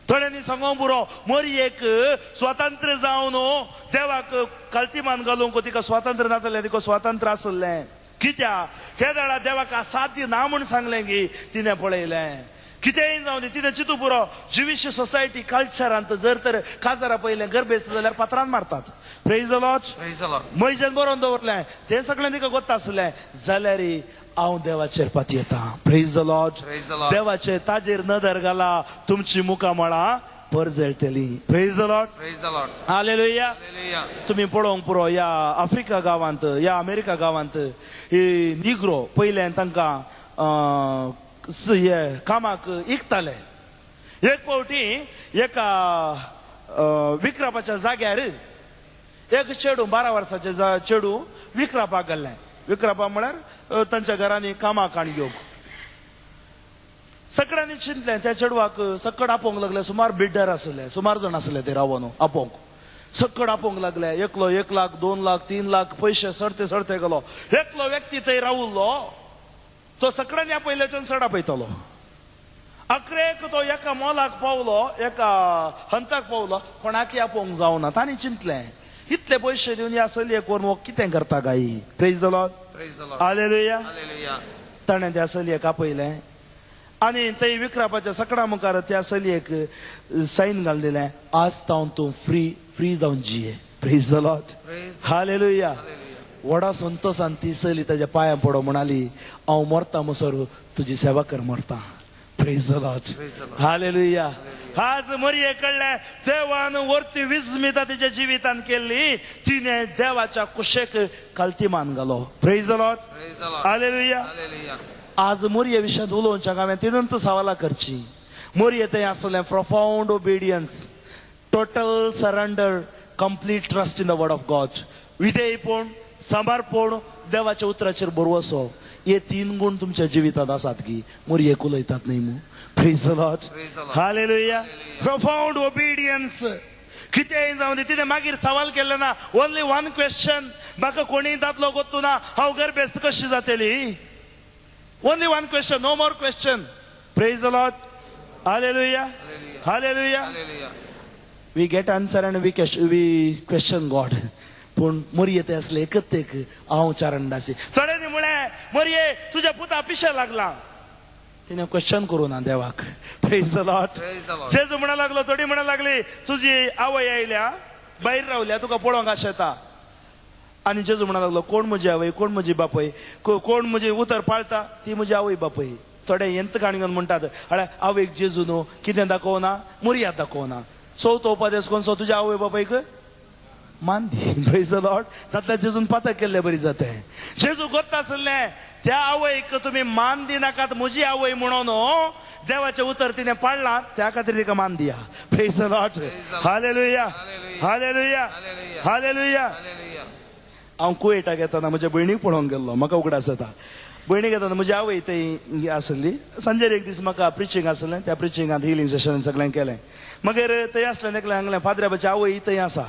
[SPEAKER 1] थोड्यांनी सांगोंक पुरो मोरयेक स्वातंत्र्य जावन देवाक कल्तीमान घालूंक तिका स्वातंत्र्य नासलें, तिका स्वातंत्र्य आसलें. कित्याक हे वेळार देवाक असाध्य ना म्हूण सांगलें की तिणें पळयलें कितेंय जावं दी, तिणें चिंतू पुरो. जिविश सोसायटी कल्चरांत जर तर काजारा पयलें गर्भेस्त जाल्यार पात्रान मारतात. Praise the Lord.
[SPEAKER 2] Praise the Lord.
[SPEAKER 1] मोयजेन बरोवन दवरलें तें सगळें तिका गोत्ता आसलें, जाल्यार हांव देवाचेर पातयेता. Praise the Lord. देवाचे ताजेर नदर घाला, तुमची मुखामळां परजळटली. Praise the Lord.
[SPEAKER 2] Praise the Lord.
[SPEAKER 1] Hallelujah. तुमी पळोवंक पुरो, ह्या आफ्रिका गांवांत, ह्या अमेरिका गांवांत ही निग्रो पयलें तांकां हे कामाक इकताले. एक फावटी एका विक्रापाच्या जाग्यार एक चेडूं, 12 वर्साचें चेडूं विक्रापाक गेल्लें. विक्रापा म्हळ्यार तांच्या घरांनी कामाक हाडून घेवंक. सगळ्यांनी चिंतलें त्या चेडवाक सक्कड आपोवंक लागले. सुमार बिड्डर आसले, सुमार जाण आसले ते रावन आपोवंक. सक्कड आपोवंक लागले. एकलो 1 लाख, 2 लाख, 3 लाख पयशे सरते सरते गेलो. एकलो व्यक्ती थंय रावल्लो, तो सगळ्यांनी आपयल्याच्यान चड आपयतलो. अकरेक तो एका मोलाक पावलो, एका हंताक पावलो, कोणाकय आपोवंक जावना. तांणी चिंतलें इतले पयशे दिवन ह्या चलयेक व्हरून हो कितें करता काय. Praise the Lord. Hallelujah. ताणें त्या चलयेक आपयलें आनी थंय विक्रापाच्या सकडां मुखार त्या चलयेक सायन घालून दिलें, आज तावन तूं फ्री, फ्री जावन जिये. Praise the Lord. Hallelujah. व्हडा संतोशान ती चली ताज्या पांयां पडो म्हणाली, हांव मरता मसर तुजी सेवा कर मरता. Praise the Lord. Hallelujah. आज मरिये कडले देवान वरती विस्मिता तिच्या जिवितान केल्ली, तिने देवाच्या कुशेक कल्तीमान घालो. Praise the Lord. Hallelujah. आज मोरये विशयांत उलोवच्याक हांवें तिनंत सवालां करची. मोरये थंय आसलें profound obedience, total surrender, complete trust in the word of God, विधेयपण, समर्पण, देवाच्या उतराचेर भरवसो. हे तीन गुण तुमच्या जिवितांत आसात की मोरयेक उलयतात न्ही मू. Praise the Lord. Hallelujah. Profound obedience. कितेंय जावं दी, तिणें मागीर सवाल केलें ना. ओनली वन क्वेश्चन, म्हाका कोणीय दादलो गोत्तू ना, हांव गर्भेस्त कशी जातली? Only one question, no more question. Praise the Lord. Hallelujah. Hallelujah. We get answer and we question God. पूण मोरये ते आसले एकच एक हांव चारणदासी. थोड्यांनी म्हळें, मोरये तुज्या पुता पिशें लागला. तिणें क्वेश्चन करूं ना देवाक. Praise the Lord. जेजू म्हणा लागलो, थोडी म्हणा लागली, तुजी आवय आयल्या, भायर रावल्या, तुका पळोवंक आशेता. आनी जेजू म्हणा लागलो, कोण म्हजी आवय, कोण म्हजी बापय, कोण म्हजी उतर पाळता ती म्हजी आवय बापय. थोडे यंत काणी घेवन म्हणटात, अरे आवयक जेजू न्हू कितें दाखोवना, मोरयाद दाखोवना. चवथो उपदेश कोणसो, तुज्या आवय बापयक मान दी. Praise the Lord. तातल्या जेजून पातक केल्ले बरी जाते. जेजू गोत्ता आसलें त्या आवयक तुमी मान दिनाकात, म्हजी आवय म्हणून देवाचें उतर तिणें पाळ्ळां, त्या खातीर तिका मान दिया. Praise the Lord. Hallelujah. Hallelujah. Hallelujah. हांव कुवेटाक येताना म्हज्या भयणीक पळोवंक गेल्लो, म्हाका उगडास येता. भयणीक येताना म्हजी आवय थंय आसली. सांजेर एक दीस म्हाका प्रिचींग आसलें, त्या प्रिचिंगांत हिलींग सेशन सगळें केलें. मागीर थंय आसलें एकलें सांगलें, फादराबाची आवय थंय आसा.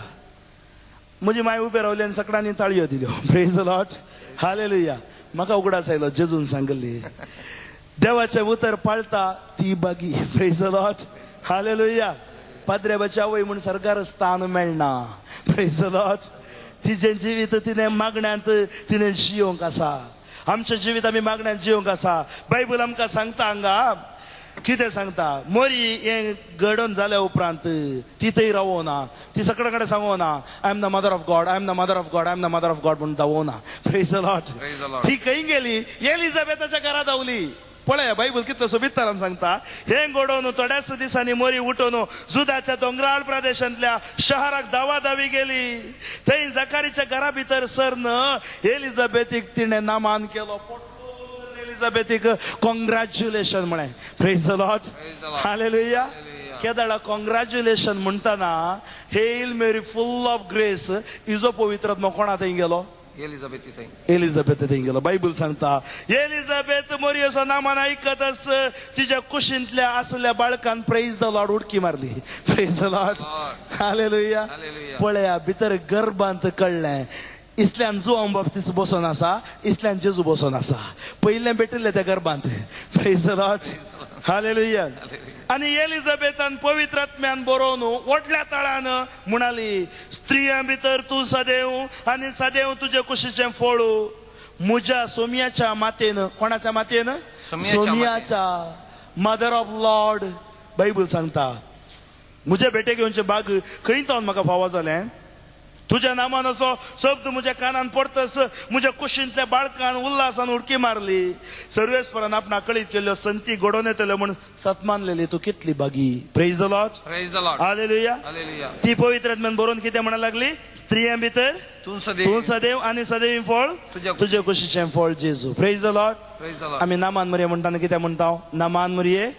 [SPEAKER 1] म्हजी माय उबे रावली आनी सगळ्यांनी ताळयो दिल्यो. Praise the Lord. Hallelujah. म्हाका उगडास आयलो, जेजून सांगिल्ली देवाचें उतर पाळता ती बागी. Praise the Lord. Hallelujah. पाद्र्याबाची आवय म्हूण सरकार स्थान मेळना. Praise the Lord. तिजें जिवीत तिणें मागण्यांत तिणें जियोंक आसा. आमचें जिवीत आमी मागण्यांत जियोंक आसा. बायबल आमकां सांगता हांगा कितें सांगता, मोरी हें घडोवन जाल्या उपरांत ती थंय रावना, ती सगळे कडेन सांगना, I am the mother of God, I am the mother of God, I am the mother of God म्हणून धांवना. Praise the Lord. ती खंय गेली? एलिझाबेथाच्या घरा धांवली. पळया बायबल कितलो सोबीत तरान सांगता, हें घडोवन थोड्याच दिसांनी मोरी उठोवन जुदाच्या दोंगराळ प्रदेशांतल्या शहराक धांवाधावी गेली. थंय जकारीच्या घरा भितर सरन एलिझाबेथीक तिणें नामान केलो. एलिझाबेथीक कॉंग्रॅच्युलेशन म्हळें. Praise the Lord. Hallelujah. केदाळा congratulation म्हणटना hail Mary full of grace, इजो पवित्र आत्मो कोणा थंय गेलो? एलिझाबेथ थंय गेलो. बायबल सांगता एलिझाबेथ मोरयेचो नामान आयकतच तिच्या कुशींतल्या आसल्या बाळकान प्रेज the Lord उडकी मारली. Praise the Lord. Hallelujah. पळया भितर गर्भांत कळ्ळें, इसल्यान जुआंव बाप्तीस्त बसोन आसा, इसल्यान जेजू बसोन आसा. पयलें भेटिल्लें त्या गर्भांत. Praise the Lord. Hallelujah. आनी एलिझाबेथान पवित्र आत्म्यान बरोवन व्हडल्या ताळान म्हणाली, स्त्रियां भितर तूं सदैव आनी सदैव तुजे कुशीचें फळ. म्हज्या सोम्याच्या मातेन, कोणाच्या मातेन? सोम्याच्या, मदर ऑफ लॉर्ड. बायबल सांगता म्हजे भेटेक येवचें बाग खंय तावन म्हाका फावो जालें? तुज्या नामान असो शब्द म्हज्या कानान पडतस म्हज्या कुशींतल्या बाळकान उल्हासान उडकी मारली. सर्वेस्परान आपणा कळीत केल्ल्यो संती घडोवन येतल्यो म्हूण सतमानलेली तूं कितली बागी. Praise the Lord. Hallelujah. ती पवित्र आत्म्यान बरोवन कितें म्हणा लागली? स्त्रियां भितर तूं सदैव आनी सदैव फळ तुजे कुशीचें फळ जेजू. Praise the Lord. आमी नामान मुरये म्हणटाना कितें म्हणटा? नामान मुरये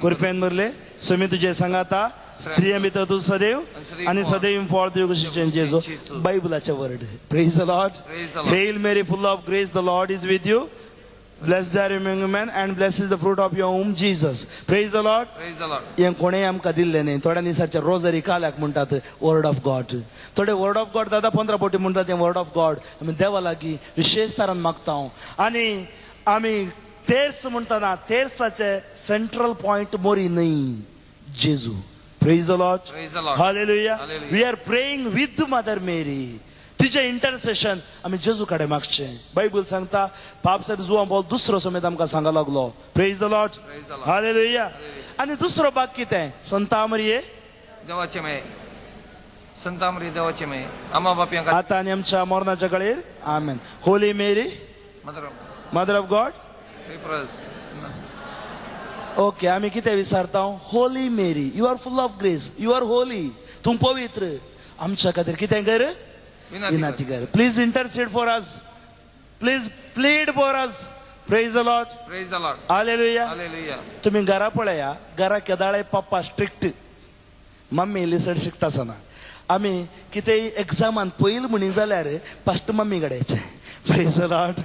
[SPEAKER 1] कृपेन मुरले स्वामी तुजे सांगाता, स्त्रियां भितर तूं सदैव आनी सदैव फळ तुजे कुशीचें जेजू. बायबलाचें word. Praise the Lord. Hail Mary full of grace, the Lord is with you, blessed are you among women and blessed is the fruit of your womb Jesus. Praise the Lord. हें कोणें आमकां दिल्लें न्ही. थोड्या दिसांच्या rosary काल्याक म्हणटात word of गॉड. थोडे वर्ड ऑफ गॉड दादा 15 फावटी म्हणटात तें वर्ड ऑफ गॉड. आमी देवा लागीं विशेश तरान मागता. आनी आमी तेर्स म्हणटना तेर्साचें सेंट्रल पॉयंट मोरी न्ही, जेजू. Praise the Lord. Hallelujah. We are praying with Mother Mary. तिचें इंटरसेशन आमी जेजू कडेन मागचें. बायबल सांगता पाप साहेब जुआंव पावल दुसरो समेत आमकां सांगा लागलो. Praise the Lord. Hallelujah. आनी दुसरो भाग कितें? संता मरिये
[SPEAKER 2] देवाचे माये, संतामरी देवाची मे आमा बापयांक
[SPEAKER 1] आता आनी आमच्या मरणाच्या कळेर आमेन. Holy Mary mother of God. Okay, आमी कितें विचारता? Holy Mary, you are full of grace, you are holy, तूं पवित्र, आमच्या खातीर कितें कर? विनंती कर. Please intercede for us, please plead for us. Praise the Lord.
[SPEAKER 2] Praise the Lord.
[SPEAKER 1] Hallelujah.
[SPEAKER 2] Hallelujah.
[SPEAKER 1] तुम्ही घरा पळया, घरा केदाळे पप्पा स्ट्रिक्ट, मम्मी इल्ली चड शिकता आसना. आमी कितेंय एग्जामान पयल म्हणी जाल्यार फस्ट मम्मी कडेन येचें. Praise the Lord.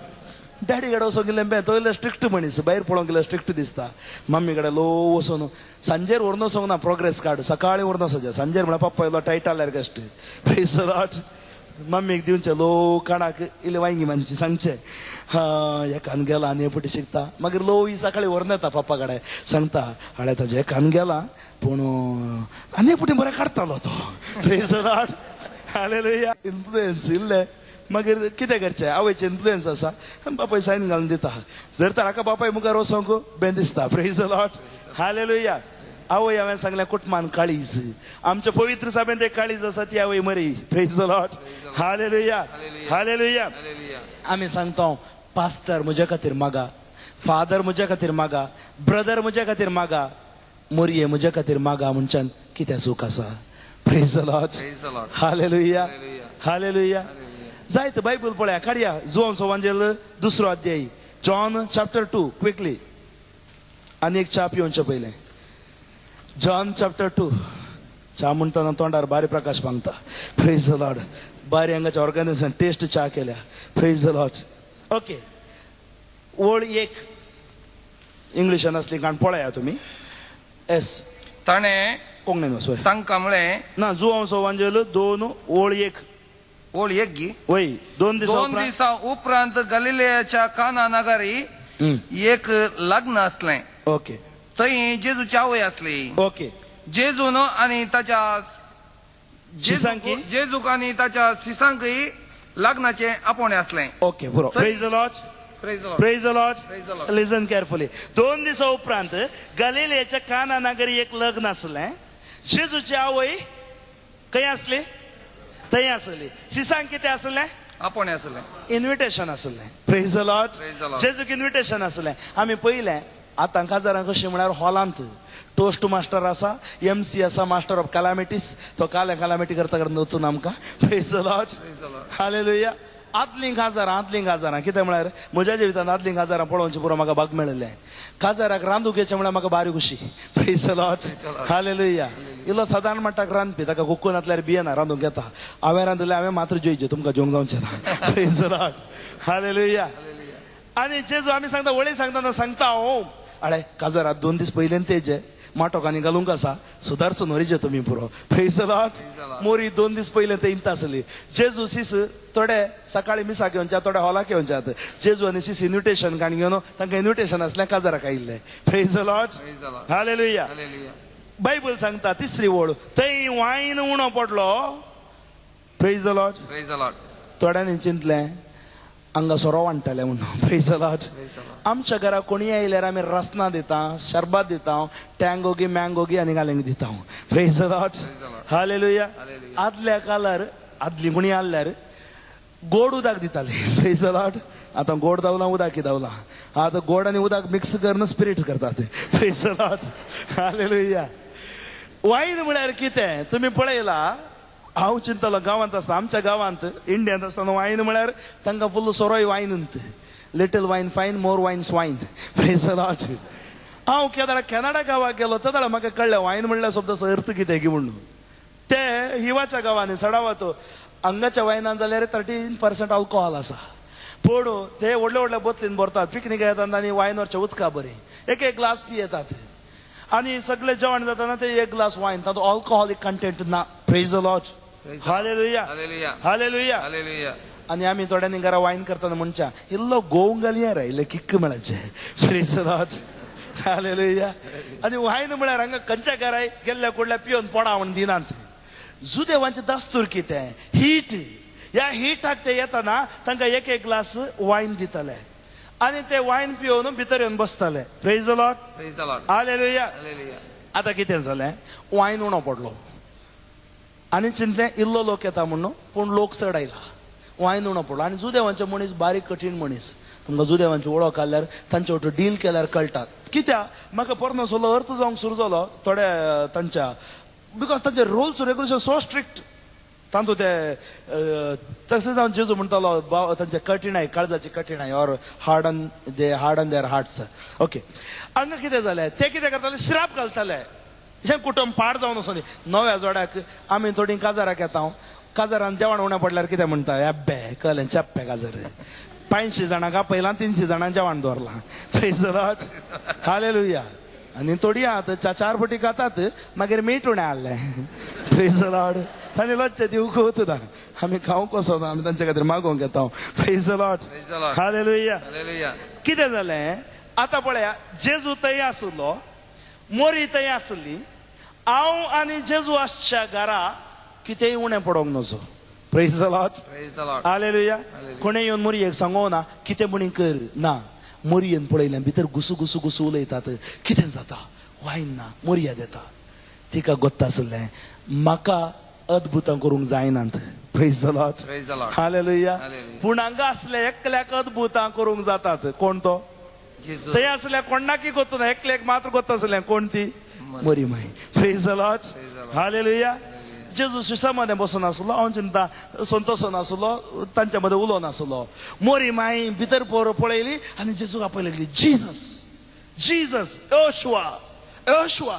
[SPEAKER 1] Daddy कडेन वचोंक गेलें बें, तो इल्लो स्ट्रिक्ट मनीस, भायर पळोवंक गेल्यार स्ट्रिक्ट दिसता. मम्मी कडेन लो वचून सांजेर व्हरून वचोंक ना प्रोग्रेस कार्ड, सकाळीं व्हरून वचोचें. सांजेर म्हळ्यार पप्पा इल्लो टायट जाल्यार कश्ट. Praise the Lord. मम्मीक दिवचें लो काणाक इल्ली वांयगी मानची, सांगचें एकान गेला आनी हे फुटी शिकता. मागीर लो ही सकाळीं व्हरून येता पप्पा कडेन, सांगता हाडे ताजे एकान गेला पूण आनी फुटी बरें काडटालो तो. Praise the Lord. Hallelujah. Influence इल्लें मागीर कितें करचें, आवयचें इन्फ्लुएन्स आसा, बापाय सायन घालून दिता. जर तर हाका बापाय मुखार वचोंक बें दिसता. Praise the Lord. Hallelujah. आवय हांवें सांगलें कुटमान काळीज, आमच्या पवित्र सभेंत एक काळीज आसा ती आवय मरी. Praise the Lord. Hallelujah. Hallelujah. आमी सांगता पास्टर म्हज्या खातीर मागा, फादर म्हज्या खातीर मागा, ब्रदर म्हज्या खातीर मागा, मोरये म्हज्या खातीर मागा म्हणच्यान कितें सूख आसा. Praise the Lord. Hallelujah. Hallelujah. जायत बायबल पळया, काडया जुवांव सोवांजेल दुसरो अध्याय, जॉन चॅप्टर 2 क्विकली, आनी एक च्या पिवचे पयलें. John chapter 2. च्या म्हणटना तोंडार बारी प्रकाश मागता. Praise the Lord. बारी हांगाच्या ऑर्गनायझेशन टेस्ट च्या केल्या. Praise the Lord. Okay, ओळ 1 इंग्लिशान आसली कारण पळया तुमी. एस
[SPEAKER 2] ताणें
[SPEAKER 1] कोंकणीन वचोय
[SPEAKER 2] तांकां म्हळें
[SPEAKER 1] ना, जुवांव सोवांजेल 2 ओळ 1.
[SPEAKER 2] ओळ 1 गी
[SPEAKER 1] वय. 2
[SPEAKER 2] दिसां उपरांत गलिलेयाच्या काना नगरी एक लग्न आसलें.
[SPEAKER 1] ओके.
[SPEAKER 2] थंय जेजूची आवय आसली.
[SPEAKER 1] ओके.
[SPEAKER 2] जेजून आनी ताच्या जेजूक आनी ताच्या शिसांकय लग्नाचें आपोवणें आसलें.
[SPEAKER 1] ओके, बरो. Praise the Lord. Praise the Lord. Listen carefully. 2 दिसां उपरांत गलिलेयाच्या काना नगरी एक लग्न आसलें. जेजूची आवय खंय आसली? थंय आसली. शिसांक कितें आसलें?
[SPEAKER 2] आपोवणें आसलें,
[SPEAKER 1] इन्विटेशन आसलें. Praise the Lord. जेजूक इन्विटेशन आसलें. आमी पयलें आतां काजारां कशें म्हळ्यार हॉलांत टोस्ट मास्टर आसा, एम सी आसा, मास्टर ऑफ कॅलामिटीस, तो काले कॅलामिटी करता करता वचून आमकां. Praise the Lord. Hallelujah. आदलीं काजारां, आदलीं काजारां कितें म्हळ्यार म्हज्या जिवितांत आदलीं काजारां पळोवचें पुरो म्हाका भाग मेळिल्लें. काजाराक रांदूंक येचें म्हळ्यार म्हाका बारी खुशी. Praise the Lord. Hallelujah. इल्लो सादारण म्हणटाक रांदपी, ताका कुकून घातल्यार बियेना, रांदूंक येता. हांवें रांदलें, हांवें मात्र जेवचें, तुमकां जेवंक जावचें ना. Praise the Lord. Hallelujah. आनी जेजू आमी सांगता, वळी सांगतना सांगता हांव अळे काजारात 2 दीस पयल्यान तेजे माटोकांनी घालूंक आसा, सुदारचो नोरीचे तुमी पुरो. Praise the Lord. मोरी 2 दीस पयले ते इंत आसली. जेजू सीस थोडे सकाळी मिसाक येवच्या, थोडे हॉलाक येवच्यात. जेजू आनी सीस इन्विटेशन काण घेवन तांकां इन्विटेशन आसलें, काजाराक आयिल्लें. Praise the Lord. Hallelujah. Bible सांगता 3री ओळ, थंय वायन उणो पडलो. Praise the Lord. थोड्यांनी चिंतलें हांगा सोरो वांट्टाले म्हणून. Praise the Lord. आमच्या घरा कोणी आयल्यार आमी रसना दिता, शरबत दिता, टँगो गी मँगो गी आनी घालूंक दिता. Praise the Lord. Hallelujah. आदल्या काळार आदली कोणी आसल्यार गोड उदक दिताले. Praise the Lord. आतां गोड धांवला, उदक धांवला. आतां गोड आनी उदक मिक्स करून स्पिरीट करतात. Praise the Lord. Hallelujah. Wine म्हळ्यार कितें तुमी पळयला? हांव चिंतलो गांवांत आसता, आमच्या गांवांत इंडियांत आसतना वायन म्हळ्यार तांकां full सोरोय wine. Little wine fine, more wine swine. Praise the Lord. हांव केदाळा कॅनडा गांवाक गेलो तेदाळा म्हाका कळ्ळें वायन म्हणल्यार शब्दाचो अर्थ कितें की म्हणून. ते हिवाच्या गांवांनी सडावातो हांगाच्या वायनान जाल्यार 13% अल्कोहोल आसा. पूण ते व्हडले व्हडल्या बोतलीन भरतात, पिकनीक येतात आनी वायन व्हरच्या उदका बरी एक एक ग्लास पियेतात आनी सगळे जेवण जाताना ते एक ग्लास वायन, तातूंत अल्कोहोलीक कंटेंट ना. Praise the Lord. Hallelujah. Hallelujah. आनी आमी थोड्यांनी घरा वायन करतना म्हणच्या इल्लो गोव घालया रे, इल्लें किक्क मेळचें. Praise the Lord. Hallelujah. आनी वायन म्हळ्यार हांगा खंयच्या घराय गेल्ल्या कुडल्या पिवन पोडा म्हूण दिनात. जुदेवांचें दस्तूर कितें, हीट. ह्या हिटाक ते येताना तांकां एक एक ग्लास वायन दिताले आनी ते वायन पिवन भितर येवन बसताले. Praise the Lord. Hallelujah. आतां कितें जालें, वायन उणो पडलो. आनी चिंतलें इल्लो लोक येता म्हणून, पूण लोक चड आयला, वायन उणो पडलो. आनी जुदेवांचे मनीस बारीक कठीण मनीस, तुमकां जुदेवांची वळख आसल्यार तांचे वटेन डील केल्यार कळटात. कित्याक म्हाका पोरनो सोलो अर्थ जावंक सुरू जालो थोड्या तांच्या, because तांचे रुल्स रेगुलेशन सो स्ट्रिक्ट. तांतू ते तशें जावन जेजू म्हणटालो तांचे कठीणाय, काळजाची कठीणाय, or harden they harden their hearts. Okay, हांगा कितें जालें, ते कितें करताले, श्राप घालताले. हें कुटुंब पाड जावन वचों. नव्या जोड्याक आमी थोडीं काजाराक येता, काजारान जेवण उणें पडल्यार कितें म्हणटा, एब्बे कळ्ळें चेप्पे काजार, 500 जाणांक आपयलां, 300 जाणांक जेवण दवरलां. Praise the Lord, hallelujah. आनी थोडी आतां 4 फावटी खातात, मागीर मीठ उणें आहलें. Praise the Lord. तांणी लज्जा दिवंक वतना आमी खावंक वचना, आमी तांचे खातीर मागोवंक येता. Praise the Lord, hallelujah. कितें जालें आतां पळया, जेजू थंय आसलो, मोरी थंय आसली, हांव आनी जेजू आसच्या घरा कितेंय उणें पडोवंक नजो. Praise the Lord, hallelujah. कोणें येवन मोरयेक सांगो ना कितें म्हणी कर ना. मोरयेन पळयलें भितर घुसू घुसू घुसू उलयतात, कितें जाता, वायन ना, मोरया दिता. तिका गोत्ता आसलें म्हाका अद्भुतां करूंक जायनात. Praise the Lord, hallelujah. पूण हांगा आसले एकल्याक अद्भुतां करूंक जातात. कोण तो? थंय आसल्या कोणाकी गोत्ता ना, एकल्याक मात्र गोत्ता आसलें. कोण ती? मोरी my. Praise the Lord, hallelujah. जेजू शिसा मदें बसून आसलो, हांव चिंता संतोषून आसलो, तांच्या मदें उलोवन आसलो. मोरी माई भितर पळयली आनी जेजूक आपय लागली, जीजस जीजस, योशुआ योशुआ.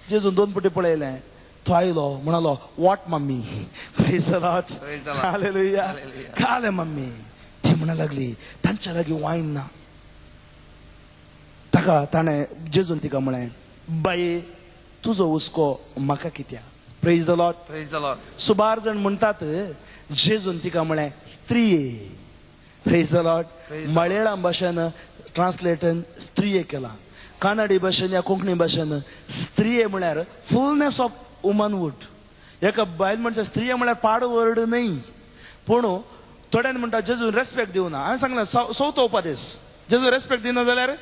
[SPEAKER 1] जेजून 2 फावटी पळयलें, तो आयलो, म्हणालो, what mummy. Praise the Lord, hallelujah. कालें mummy. ती म्हणा लागली तांच्या लागीं वायन ना. ताका ताणें जेजून तिका म्हळें, बाये तुजो हुस्को म्हाका कित्याक. Praise the Lord,
[SPEAKER 2] praise the Lord.
[SPEAKER 1] सुबार जण म्हणटात जेजून तिका म्हळें स्त्रिये. Praise the Lord. Malayalam भाशेन ट्रान्सलेटन स्त्रिये केलां, कानडी भाशेन या कोंकणी भाशेन स्त्रिये म्हळ्यार फुलनेस ऑफ वुमनवूड. एका बायल मनशां स्त्रिये म्हळ्यार पाड वर्ड न्हय, पूण थोड्यांनी म्हणटा जेजून रेस्पेक्ट दिवना. हांवें सांगलें चवथो उपदेश, जेजून रेस्पेक्ट दिना जाल्यार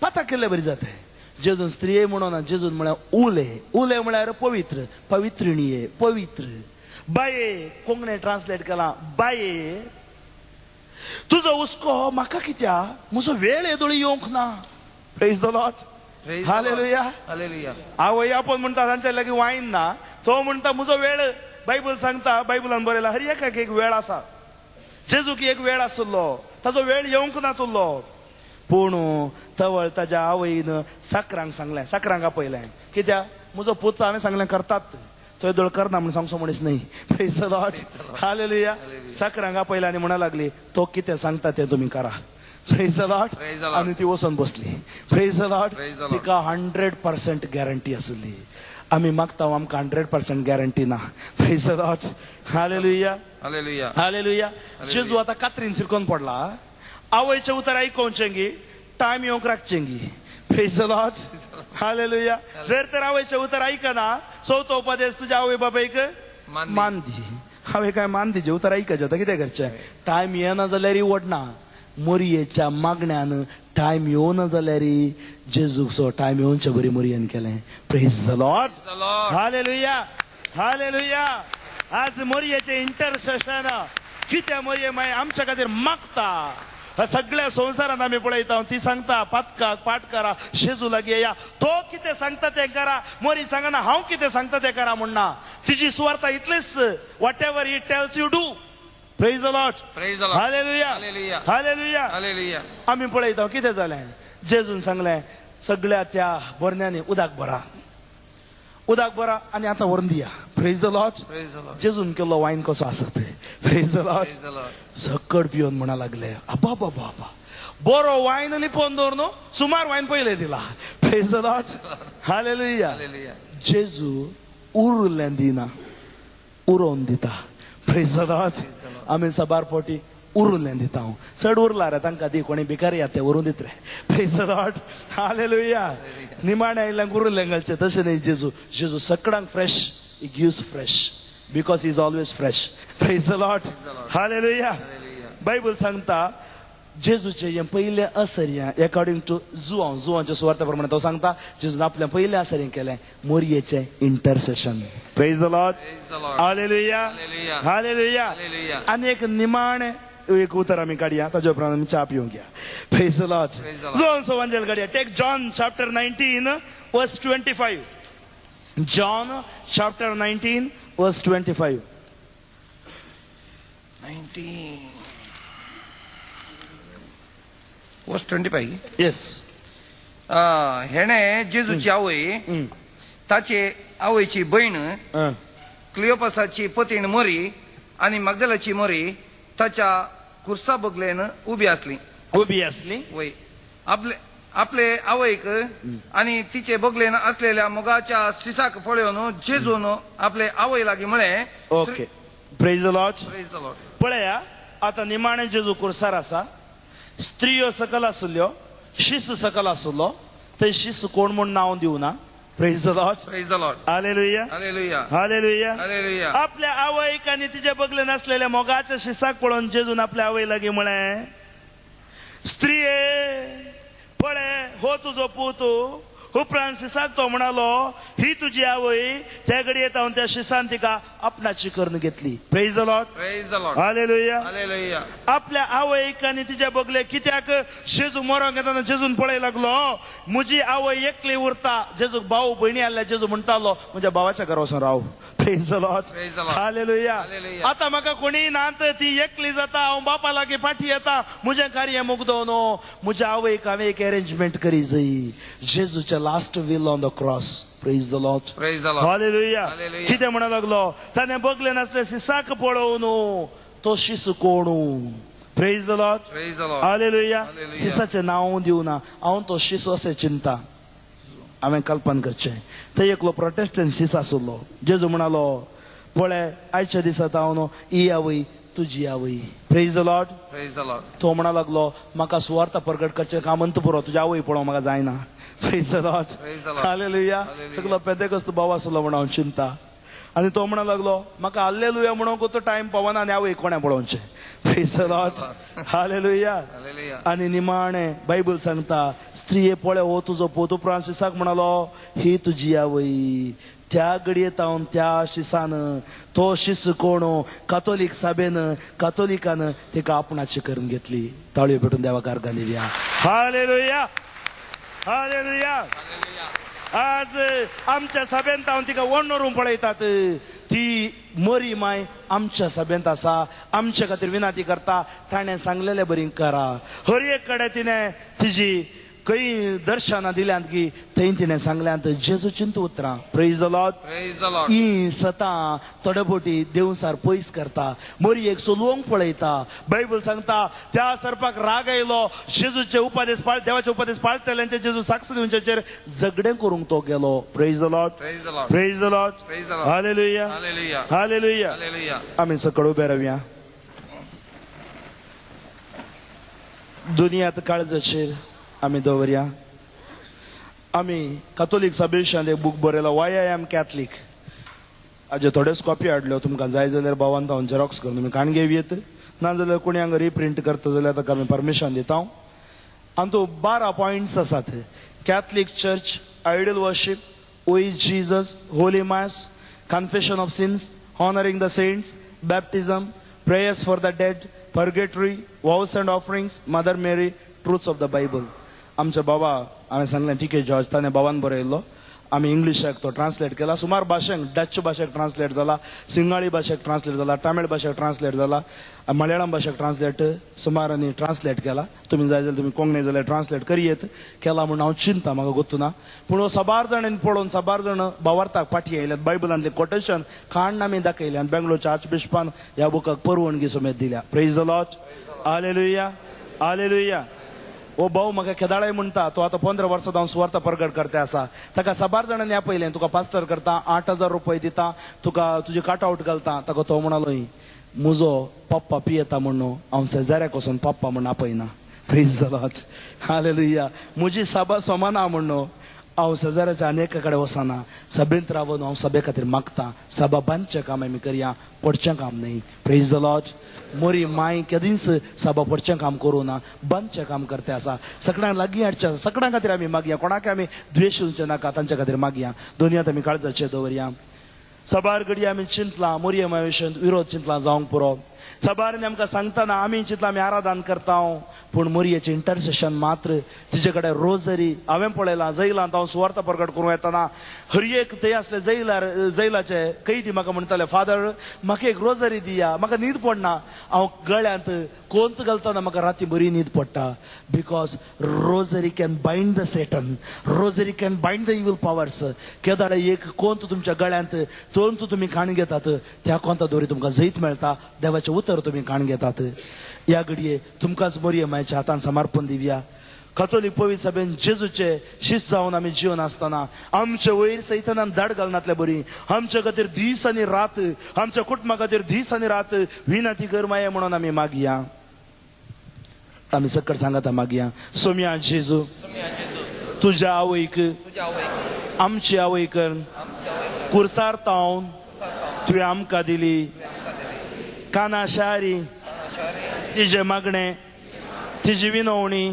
[SPEAKER 1] पाता केल्ले बरी जाता. जेजून स्त्रिये म्हणून जेजून म्हळ्यार उले, उले म्हळ्यार पवित्र, पवित्रिणीये, पवित्र. बाये कोंकणी ट्रान्सलेट केला, बाये तुजो हुस्को म्हाका कित्याक, म्हजो वेळ येदोळी येवंक ना. Praise the Lord, hallelujah. आवय आपण म्हणटा तांच्या लागीं वायन ना, तो म्हणटा म्हजो वेळ. बायबल सांगता, बायबलान बरयला हर एकाक एक वेळ आसा. जेजूक एक वेळ आसलो, ताजो वेळ येवंक नातुल्लो. पूण तवळ ताज्या आवयन साकरांक सांगलें, साकरांक आपयलें, कित्याक म्हजो पूत हांवें सांगलें करतात, तो येदोळ करना म्हणून सांगचो मनीस न्हय. Praise the Lord, hallelujah. साकरांक आपयलें आनी म्हणा लागली, तो कितें सांगता तें तुमी करा. Praise the Lord. आनी ती वचून बसली. Praise the Lord. तिका 100% गॅरंटी आसली. आमी मागता आमकां 100% गॅरंटी ना. Praise the Lord, hallelujah, hallelujah. जेजू आतां कात्रीन सिरकोन पडला, आवयचें उतर आयकोवचें गी, टायम येवंक राखचें गी. Praise the Lord, hallelujah. जर तर आवयचें उतर आयकना, चवथो उपदेश तुज्या आवय बापायक मान दी. हांवें काय मान दिचें उतर आयकचें, आतां कितें करचें? टायम येना जाल्यार वडना. मोरयेच्या मागण्यान टायम येवना जाल्यार जेजूचो टायम येवचे बरी मोरयेन केलें. Praise the Lord, hallelujah, hallelujah. आज मोरयेचें इंटरसेशन कितें मोरये मागीर आमच्या खातीर मागता. सगळ्या संवसारांत आमी पळयता, ती सांगता पातकाक पाठ करा, जेजू लागीं येया, तो कितें सांगता तें करा. मोरी सांगना हांव कितें सांगता तें करा म्हणना. तिजी सुवार्ता इतलीच, whatever he tells you do. Praise the Lord, hallelujah, hallelujah. आमी पळयता कितें जालें, जेजून सांगलें सगळ्या त्या भरण्यांनी उदक भरा, उदक भरा आनी आतां व्हरून दिया. Praise the Lord. जेजून केल्लो वायन कसो आसत. Praise the Lord. सकट पिवन म्हणा लागले, आबा बाबा आबा, बरो वायन लिपोवन दवर न्हू, सुमार वायन पयलें दिला. Praise the Lord, hallelujah. जेजू उरलें दिना, उरोवन दिता. Praise the Lord. आमी साबार फावटी उरलें दिता, हांव चड उरला रे तांकां दी, कोणी भिकारी येता ते व्हरून दित रे. Praise the Lord, hallelujah. निमाणें आयिल्ल्यांक उरलें घालचें तशें न्हय. जेजू, जेजू सकडांक fresh, he gives fresh because he is always fresh. Praise the Lord, hallelujah. Bible सांगता जेजूचें हें पयलें असर्य एकॉर्डिंग टू जुआंव, जुआंच्या सुवार्ता प्रमाणे तो सांगता जेजून आपलें पयलें असर्य केलें मोरयेचें intercession. Praise the Lord. Hallelujah. Hallelujah. आनी एक निमाणें एक उतर आमी काडया, ताच्या उपरांत आमी च्या पिवंक या. Praise the Lord. जुआंव सोवांजेल काडया. Take John chapter 19 verse 25. John chapter 19 verse 25.
[SPEAKER 2] 19 verse 25.
[SPEAKER 1] Yes.
[SPEAKER 2] हेणे जेजूची आवय, ताचे आवयची बहीण क्लियोपासाची पतीण मोरी आनी मगदलाची मोरी ताच्या कुर्सा बगलेन उबी आसली.
[SPEAKER 1] उबी आसली
[SPEAKER 2] वय. आपले आपले आवयक आनी तिचे बगलेन असलेल्या मोगाच्या सिसाक पळोवन जेजून आपले आवय लागीं म्हळें.
[SPEAKER 1] Okay. Praise the Lord.
[SPEAKER 2] Praise the Lord.
[SPEAKER 1] पळया आतां निमाणें जेजू कुर्सार आसा, स्त्रियो सकल आसल्यो, शिस सकल आसलो, थंय शिस कोण म्हूण नांव दिवना. Praise the Lord.
[SPEAKER 2] Praise the Lord.
[SPEAKER 1] Hallelujah.
[SPEAKER 2] Hallelujah.
[SPEAKER 1] Hallelujah.
[SPEAKER 2] Hallelujah.
[SPEAKER 1] आपल्या आवयक आनी तिचे बगले नासलेल्या मोगाच्या शिसाक पळोवन जेजून आपल्या आवय लागीं म्हळें, स्त्रिये पळे हो तुजो पूत. उपरांत शिसाक तो म्हणालो, ही तुजी आवय. त्या घडये तावन त्या शिसान तिका आपणाची करून घेतली. Praise the Lord.
[SPEAKER 2] Praise the Lord.
[SPEAKER 1] Hallelujah.
[SPEAKER 2] Hallelujah.
[SPEAKER 1] आपल्या आवयक आनी तिच्या बगले कित्याक जेजू मरोंक येतना जेजून पळय लागलो, म्हजी आवय एकली उरता. जेजूक भाव भयणी आसल्या, जेजू म्हणटालो म्हज्या भावाच्या घरा वचून राव. Praise the Lord. Hallelujah. आतां म्हाका कोणी ना, ती एकली जाता, हांव बापा लागीं फाटी येता, म्हजें कार्य मुगदो न्हू. म्हज्या आवयक हांवें एक अरेंजमेंट करी जाय. जेजूच्या last will on the cross. Praise the Lord.
[SPEAKER 2] Praise the Lord.
[SPEAKER 1] Hallelujah. कितें म्हणा लागलो, ताणें बगले नासले शिसाक पळोवन तो शिस कोण. Praise the Lord.
[SPEAKER 2] Praise the Lord.
[SPEAKER 1] Hallelujah. शिसाचें नांव दिवना, हांव तो शिस अशें चिंता. हांवें कल्पन करचें. थंय एकलो प्रोटेस्टंट शिस आसलो. जेजू म्हणालो, पळय आयच्या दिसा हांव ही आवय तुजी आवय. Praise the Lord.
[SPEAKER 2] Praise the Lord.
[SPEAKER 1] तो म्हणा लागलो, म्हाका सुवार्ता प्रगट करचें काम अंत पुरो, तुजी आवय पळोवंक म्हाका जायना. Praise the Lord. Hallelujah. एकलो पेंतेकोस्त भाव आसलो म्हण हांव चिंता. आनी तो म्हणा लागलो, म्हाका हालेलुया म्हणूंक तो टायम पावना आनी आवय कोणें पळोवचें. Praise the Lord. Hallelujah. आनी निमाणें बायबल सांगता, स्त्रिये पळय हो तुजो पूत. उपरांत शिसाक म्हणालो, ही तुजी आवय. त्या घडये तावन त्या शिसान तो शिस कोण कातोलीक साबेन कातोलिकान तिका आपणाची करून घेतली. ताळयो पेटून देवाक आर्गां दिवया. हालेलुया. हालेलुया. आज आमच्या सभेंत हांव तिका वण्णरून पळयतात. ती मरी माय आमच्या सभेंत आसा, आमच्या खातीर विनंती करता, ताणें सांगलेले बरी करा. हर एक कडेन तिणें तिजी खंय दर्शनां दिल्यांत की थंय तिणें सांगल्यांत जेजूचींत उतरां. Praise the Lord.
[SPEAKER 2] Praise the Lord.
[SPEAKER 1] ही सतां थोडे बोटी देवसार पयस करता, मोरयेक सोलवंक पळयता. बायबल सांगता त्या सर्पाक राग आयलो, जेजूचे उपदेश पाळ, देवाचे उपदेश पाळटल्यांचे जेजू साक्ष दिवच्याचेर झगडें करूंक तो गेलो. Praise the Lord.
[SPEAKER 2] Praise the Lord.
[SPEAKER 1] Praise the Lord.
[SPEAKER 2] Praise the Lord.
[SPEAKER 1] Hallelujah.
[SPEAKER 2] Hallelujah.
[SPEAKER 1] Hallelujah.
[SPEAKER 2] Hallelujah.
[SPEAKER 1] आमी सकळ उबे रावया. दुनियांत काळजाचेर आमी दवरया. आमी कातोलीक सभेशान एक बूक बरयला, वाय I am Catholic. हाजे थोड्योच कॉपी हाडल्यो, तुमकां जाय जाल्यार भावान हांव झेरॉक्स करून तुमी काण घेवयेत, ना जाल्यार कोणी हांगा रिप्रिंट करता जाल्यार ताका आमी परमिशन दिता. आनी 12 पॉयंट्स आसात. Catholic church, idol worship, we Jesus, holy mass, confession of sins, honouring the saints, baptism, prayers for the dead, purgatory, vows and offerings, Mother Mary, truths of the Bible. आमच्या बाबा हांवें सांगलें T K George, ताणें बाबान बरयल्लो. आमी इंग्लिशाक तो translate केला, सुमार भाशेंक, डच भाशेक ट्रान्सलेट जाला, सिंगाळी भाशेक ट्रान्सलेट जाला, तामीळ भाशेक ट्रान्सलेट जाला, मलयाळम भाशेक ट्रान्सलेट सुमार आनी ट्रान्सलेट केला. तुमी जाय जाल्यार तुमी कोंकणी जाल्यार ट्रान्सलेट करयेत. केला म्हूण हांव चिंता, म्हाका गोत्तू ना. पूण साबार जाणांनी पळोवन साबार जाण भावार्थाक फाटी आयल्यात. बायबलांतलें कोटेशन काण्ण आमी दाखयलें आनी बेंगलोरच्या आर्चबिशपान ह्या बुकाक परवणगी समेत दिल्या. Praise the Lord. Hallelujah. Hallelujah. ओ भाऊ म्हाका खेदाळय म्हणटा, तो आतां 15 वर्सां हांव सुवार्ता प्रगट करता आसा. ताका साबार जाणांनी आपयलें, तुका पास्टर करता, 8,000 रुपये दिता, तुका तुजे कट आवट घालता. ताका तो म्हणालो, म्हजो पप्पा पियेता म्हणून हांव शेजाऱ्याक वचून पप्पा म्हूण आपयना. Praise the Lord. Hallelujah. म्हजी साबा सोमाना म्हणून हांव शेजाऱ्याच्या आनी एका कडेन वचना, सभेंत रावन हांव सभे खातीर मागता. सभा बांदचें काम आमी करया, पडचें काम न्हय. Praise the Lord. मोरी माय केदींच सभा पडचें काम करूं ना, बांदचें काम करते आसा. सगळ्यांक लागीं हाडचें आसा, सगळ्यां खातीर आमी मागया. कोणाक आमी द्वेश दिवचें नाका, तांच्या खातीर मागया. दोनूय आमी काळजाचेर दवरया. सबार घडये आमी चिंतलां मोरये माय विशयांत विरोध चिंतलां जावंक पुरो. सबारांनी आमकां सांगतना आमी चिंतलां आमी आराधन करता, पूण मोरयेचें इंटरसेशन मात्र तिजे कडेन रोजरी हांवें पळयलां. जैलांत हांव सुवार्थ प्रगट करूं येतना हर एक थंय आसले जैलार जैलाचे कैदी म्हाका म्हणटाले, फादर म्हाका एक रोजरी दिया, म्हाका न्हीद पडना. हांव गळ्यांत कोंत घालतना म्हाका राती बरी न्हीद पडटा. Because rosary can bind the Satan, rosary can bind the evil powers. केदाळ एक कोंत तुमच्या गळ्यांत तोंत तुमी खाण घेतात, त्या कोंता दोरी तुमकां जैत मेळटा. देवाचें उतर तुमी खाण घेतात. ह्या घडये तुमकांच मोरये मायच्या हातान समर्पण दिवया. कथोलीक पवित्र सभेन जेजूचे शिस्त जावन आमी जिवन आसतना आमचे वयर सैतानान धाड घालनातले बरी आमच्या खातीर दीस आनी रात, आमच्या कुटुंबा खातीर दीस आनी रात विनंती कर माये म्हणून आमी मागया. आमी सकट सांगता मागया. सोम्या जेजू, तुज्या आवयक आमची आवय कर, कुर्सार तावन तुवें आमकां दिली. काना शारी तिजे मागणें, तिजी विनवणी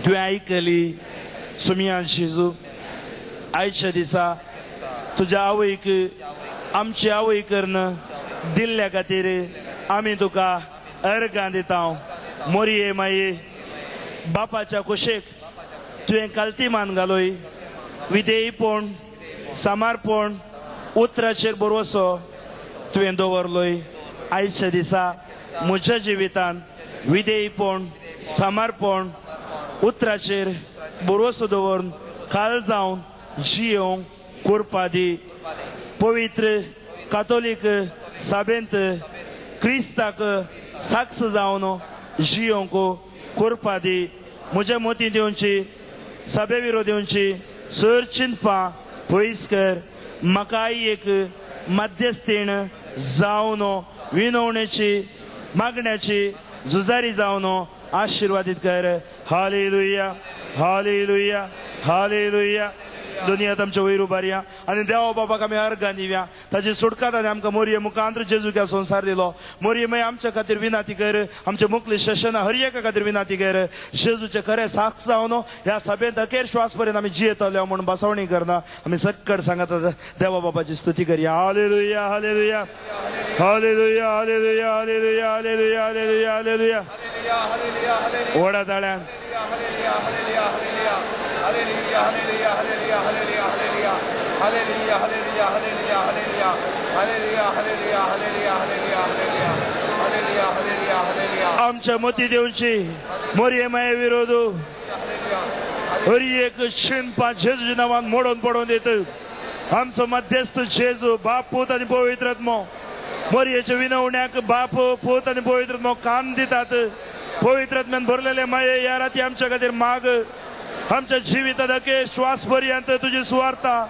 [SPEAKER 1] तुवें आयकली. सोम्या जेजू, आयच्या दिसा तुज्या आवयक आमची आवय करून दिल्ल्या खातीर आमी तुका अर्गां दिता. मोरये माये, बापाच्या कुशेक तुवें कालती मान घालोय. विधेयीपण, सामारपण, उतराचेर भरवसो तुवें दवरलोय. आयच्या दिसा म्हज्या जिवितांत विधेयीपण, सामारपण, उतराचेर भरवसो दवरून काल जावन जियोंक कुरपा दी. पवित्र कातोलीक सभेंत क्रिस्ताक साक्ष जावन जियोंक कुरपा दी. म्हज्या मोती दिवची, सभे विरोध दिवची सर चिंतपां पयस कर. म्हाकाय एक मध्यस्थीण जावन विनवणेची मागण्याची झुजारी जावन आशिर्वादीत कर. Hallelujah, hallelujah, hallelujah. दुनियात आमच्या वयर उबारया आनी देवा बाबाक आमी अर्गां दिवया. ताची सुटकात आनी आमकां मोरये मुखांत जेजूक ह्या संवसार दिलो. मोरये मागीर आमच्या खातीर विनाती कर, आमचे मुखली शशना हर एका खातीर विनाती कर. जेजूचे खरें साक्ष जावन ह्या सभेंत अखेर श्वास पर्यंत आमी जियेतले म्हूण बसवणी करना. आमी सक्कड सांगता देवा बाबाची स्तुती करया. Hallelujah, hallelujah, hallelujah, hallelujah, hallelujah, hallelujah, hallelujah, hallelujah. व्हडा ताळ्यान आमच्या मती दिवची मोरये माये विरोध हर एक शिनपा जेजूच्या नांवान मोडून पडोवन दित. आमचो मध्यस्थ जेजू, बाप, पूत आनी पवित्र आत्मो. मोरयेच्या विनवण्याक बाप, पूत आनी पवित्र आत्मो कान दितात. पवित्र आत्म्यान भरलेले माये ह्या राती आमच्या खातीर माग. आमच्या जिवितांत अखेर श्वास पर्यंत तुजी सुवार्ता,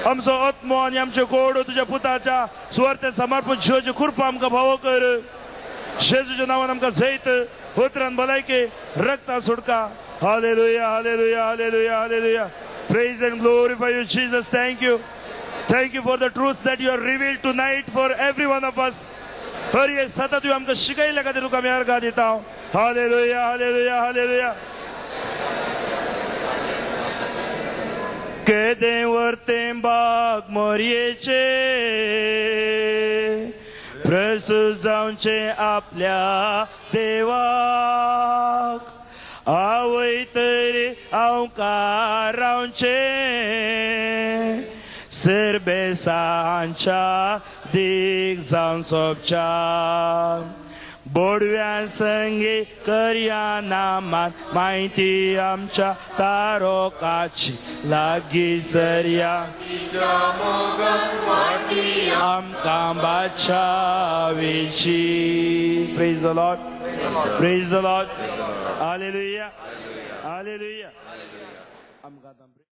[SPEAKER 1] आमचो आत्मो आनी आमच्यो गोड तुज्या पुताच्या सुवार्तेन समर्पण जिवाची कृपा आमकां भावो कर. जेजूच्या नांवान आमकां जैत, उतरान भलायके, रक्तान सुटका. Hallelujah, hallelujah, hallelujah, hallelujah. Praise and glorify you Jesus. Thank you, thank you for the truth that you are revealed tonight for every one of us. हर एक सतत तुवें आमकां शिकयल्ल्या खातीर तुका आमी अर्गां दिता. Hallelujah, hallelujah, hallelujah. केदें वरतें बाग मोरयेचें, प्रसूत जावचें आपल्या देवाक. आवय तरी हांव रावचें सरबेसांच्या दीक जावन सोबच्या. बोडव्यां संगी करया नामान म्हायती आमच्या तारोकाची लागीं सरया. आमकां बादशावेची. Praise the Lord, praise the Lord. Hallelujah, hallelujah. आमकां